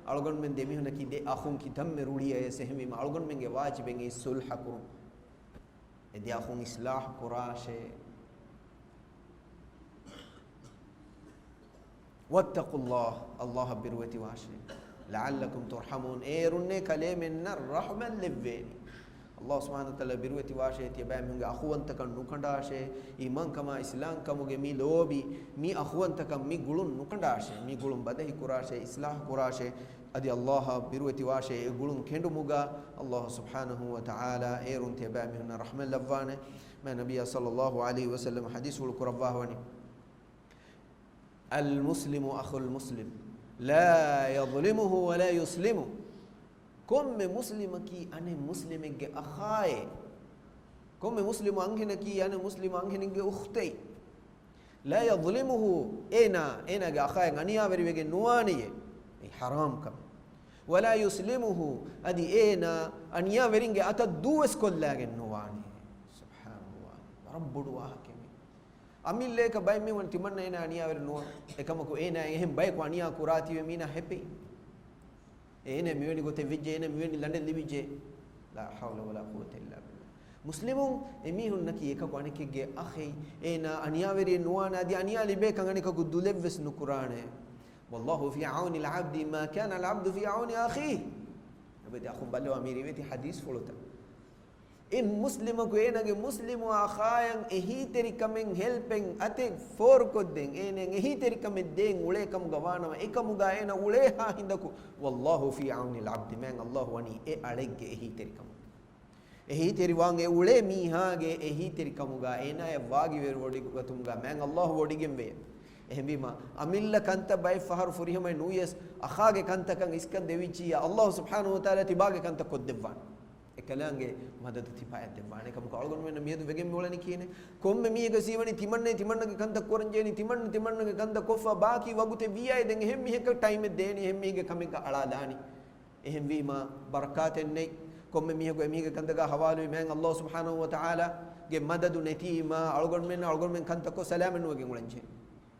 އަޅުގަނޑުމެން ދެމީހުންނަކީ ދެ އަޚުން ކިތަންމެ ރުޅިއައިސް. އެހެންވީމަ، އަޅުގަނޑުމެންގެ ވާޖިބެއް އެއީ ޞުލްޙަ ކުރުން. އެ ދެ އަޚުން އިޞްލާޙު ކުރާށޭ. وَاتَّقُوا اللَّهَ، އައްލާހަށް ބިރުވެތިވާށޭ. لَعَلَّكُمْ تُرْحَمُونَ، އޭރުންނޭ ކަލޭމެންނަށް ރަޙްމަތް ލެއްވޭނެ. އައްލާހު ސުބްޙާނަހު ވަތަޢާލާ ބިރުވެތިވާށޭ، ތިޔަބައިމީހުންގެ އަޚުވަންތަކަން ނުކަނޑާށޭ، އީމާންކަމާ އިސްލާމްކަމުގެ މި ލޯބި، މި އަޚުވަންތަކަން މި ގުޅުން ނުކަނޑާށޭ، މި ގުޅުން ބަދަހި ކުރާށޭ، އިޞްލާޙު ކުރާށޭ. އަދި އައްލާހަށް ބިރުވެތިވާށޭ، އެ ގުޅުން ކެނޑުމުގަ އައްލާހު ސުބްޙާނަހު ވަތަޢާލާ އޭރުން ތިޔަބައިމީހުންނަށް ރަޙްމަތް ލައްވާނެ. މާތް ނަބިއްޔާ ޞައްލައްލާހު ޢަލައިހި ވަސައްލަމަ ޙަދީޘްފުޅު ކުރައްވާ ވަނީ، الْمُسْلِمُ أَخُو الْمُسْلِمِ لَا يَظْلِمُهُ وَلَا يُسْلِمُهُ. ކޮންމެ މުސްލިމަކީ އަނެއް މުސްލިމެއްގެ އަޚާއޭ. ކޮންމެ މުސްލިމު އަންހެނަކީ އަނެއް މުސްލިމު އަންހެނެއްގެ އުޚްތޭ. لَا يَظْلِمُهُ، އޭނާ، އޭނާގެ އަޚާއަށް އަނިޔާވެރިވެގެން ނުވާނެޔޭ. އެ ޙަރާމް ކަމެއް. وَلَا يُسْلِمُهُ، އަދި އޭނާ އަނިޔާވެރިންގެ އަތަށް ދޫވެސް ކޮށްލާގެން ނުވާނެ. ސުބްޙާނައްލާހް. ވަރަށް ބޮޑު ވާހަކައެއް މީ. އަމިއްލައަކަށް ބައެއް މީހުން ތިމަންނަ އޭނާ އަނިޔާވެރި ނުވާ. އެކަމަކު އޭނާ އެހެން ބަޔަކު އަނިޔާ ކުރާތީވެ މީނާ ހެޕޭ. އޭނާ މިވެނި ގޮތެއް ވެއްޖެ، އޭނާ މިވެނި ލަނޑެއް ލިބިއްޖެ. لا حول ولا قوة إلا بالله. މުސްލިމުން އެމީހުންނަކީ އެކަކު އަނެކެއްގެ އަޚެއް. އޭނާ އަނިޔާވެރިއެއް ނުވާނެ، އަދި އަނިޔާ ލިބޭކަން އަނެކަކު ދުލެއްވެސް ނުކުރާނެ. والله في عون العبد ما كان العبد في عون أخيه. އަބަދު އަޚުން ބައްލަވާ މި ރިވެތި ޙަދީޘްފުޅުތައް. އެ މުސްލިމަކު އޭނާގެ މުސްލިމު އަޚާއަށް އެހީތެރިކަމެއް ހެލްޕެއް އަތެއް ފޯރުކޮށްދޭން، އޭނައަށް އެހީތެރިކަމެއް ދޭން އުޅޭ ކަމުގަ ވާނަމަ، އެކަމުގަ އޭނަ އުޅޭހާ ހިނދަކު، والله في عون العبد، މާތް އައްލާހު ވަނީ އެ އަޅެއްގެ އެހީތެރިކަމުގަ. އެހީތެރިވާން އެ އުޅޭ މީހާގެ އެހީތެރިކަމުގަ އޭނާޔަށް ވާގިވެރިވޮޑިގަތުމުގަ މާތް ﷲ ވޮޑިގެންވޭ. އެހެންވީމަ، އަމިއްލަ ކަންތައް ބައެއް ފަހަރު ފުރިހަމައެއް ނުވިޔަސް، އަޚާގެ ކަންތަކަށް އިސްކަން ދެވިއްޖިއްޔާ، ﷲ ސުބްޙާނަހޫ ވަތަޢާލާ ތިބާގެ ކަންތައް ކޮށްދެއްވާނެ. އެކަލާނގެ މަދަދު ތިބާޔަށް ދެއްވާނެ. ކަމަކު އަޅުގަނޑުމެންނަށް މިއަދު ވެގެން މިއުޅެނީ ކިހިނެއް؟ ކޮންމެ މީހެއްގެ ސީވަނީ ތިމަންނައި ތިމަންނަގެ ކަންތައް ކުރަން ޖެހެނީ، ތިމަންނަ ތިމަންނަގެ ކަންތައް ކޮށްފަ ބާކީ ވަގުތެއް ވިއްޔާ ދެން އެހެން މީހަކަށް ޓައިމެއް ދޭނީ، އެހެން މީހެއްގެ ކަމެއްގަ އަޅާލާނީ. އެހެންވީމަ ބަރަކާތެއް ނެތް. ކޮންމެ މީހަކު އެމީހެއްގެ ކަންތަކާ ހަވާލުވި މާތް ﷲ ސުބްޙާނަހޫ ވަތަޢާލާގެ މަދަދު ނެތީމަ، އަޅުގަނޑުމެން އަޅުގަނޑުމެން ކަންތައްކޮށް ސަލާމަތްނުވެގެން އުޅެންޖެހޭ.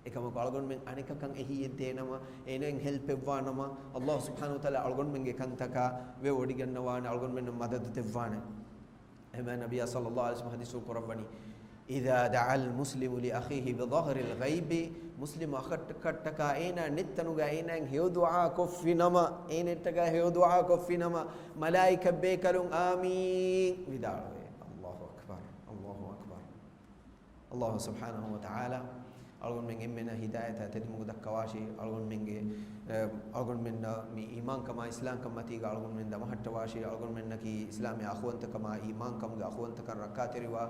އެކަމަކު އަޅުގަނޑުމެން އަނެކަކަށް އެހީއެއް ދޭނަމަ، އޭނައަށް ހެލްޕެއް ވާނަމަ، ﷲ ސުބްޙާނަހޫ ވަތަޢާލާ އަޅުގަނޑުމެންގެ ކަންތަކާ ވެވޮޑިގަންނަވާނެ، އަޅުގަނޑުމެންނަށް މަދަދު ދެއްވާނެ. އެހެންވެ ނަބިއްޔާ ޞައްލައްލާހު ޢަލައިހި ވަސައްލަމް ޙަދީޘްފުޅު ކުރައްވަނީ، إذا دعا المسلم لأخيه بظهر الغيب، މުސްލިމް އަޚަށްޓަކާ އޭނާ ނެތްތަނުގަ އޭނާއަށް ހެޔޮދުޢާ ކޮށްފިނަމަ، އޭނައަށްޓަކާ ހެޔޮދުޢާ ކޮށްފިނަމަ، މަލާއިކަ ބޭކަލުން އާމީން ވިދާޅުވޭ. ﷲ އަކްބަރު، ﷲ އަކްބަރު. ﷲ ސުބްޙާނަހޫ ވަތަޢާލާ އަޅުގަނޑުމެން އެންމެނަށް ހިދާޔަތާ ތެދުމަގު ދައްކަވާށި، އަޅުގަނޑުމެންގެ، އެ، އަޅުގަނޑުމެންނަށް މި އީމާންކަމާ އިސްލާމްކަން މަތީގަ އަޅުގަނޑުމެން ދަމަހައްޓަވާށި، އަޅުގަނޑުމެންނަކީ އިސްލާމީ އަޚުވަންތަކަމާ އީމާންކަމުގެ އަޚުވަންތަކަށް ރައްކާތެރިވާ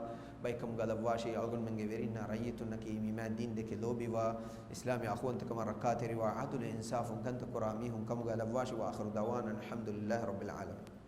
ބައެއްކަމުގަ ލައްވާށި، އަޅުގަނޑުމެންގެ ވެރިންނާ ރައްޔިތުންނަކީ މި މާތް ދީން ދެކެ ލޯބިވާ، އިސްލާމީ އަޚުވަންތަކަމަށް ރައްކާތެރިވާ، ޢަދުލު އިންސާފުން ކަންތައް ކުރާ މީހުން ކަމުގަ ލައްވާށި. وآخر دعوانا أن الحمد لله رب العالمين.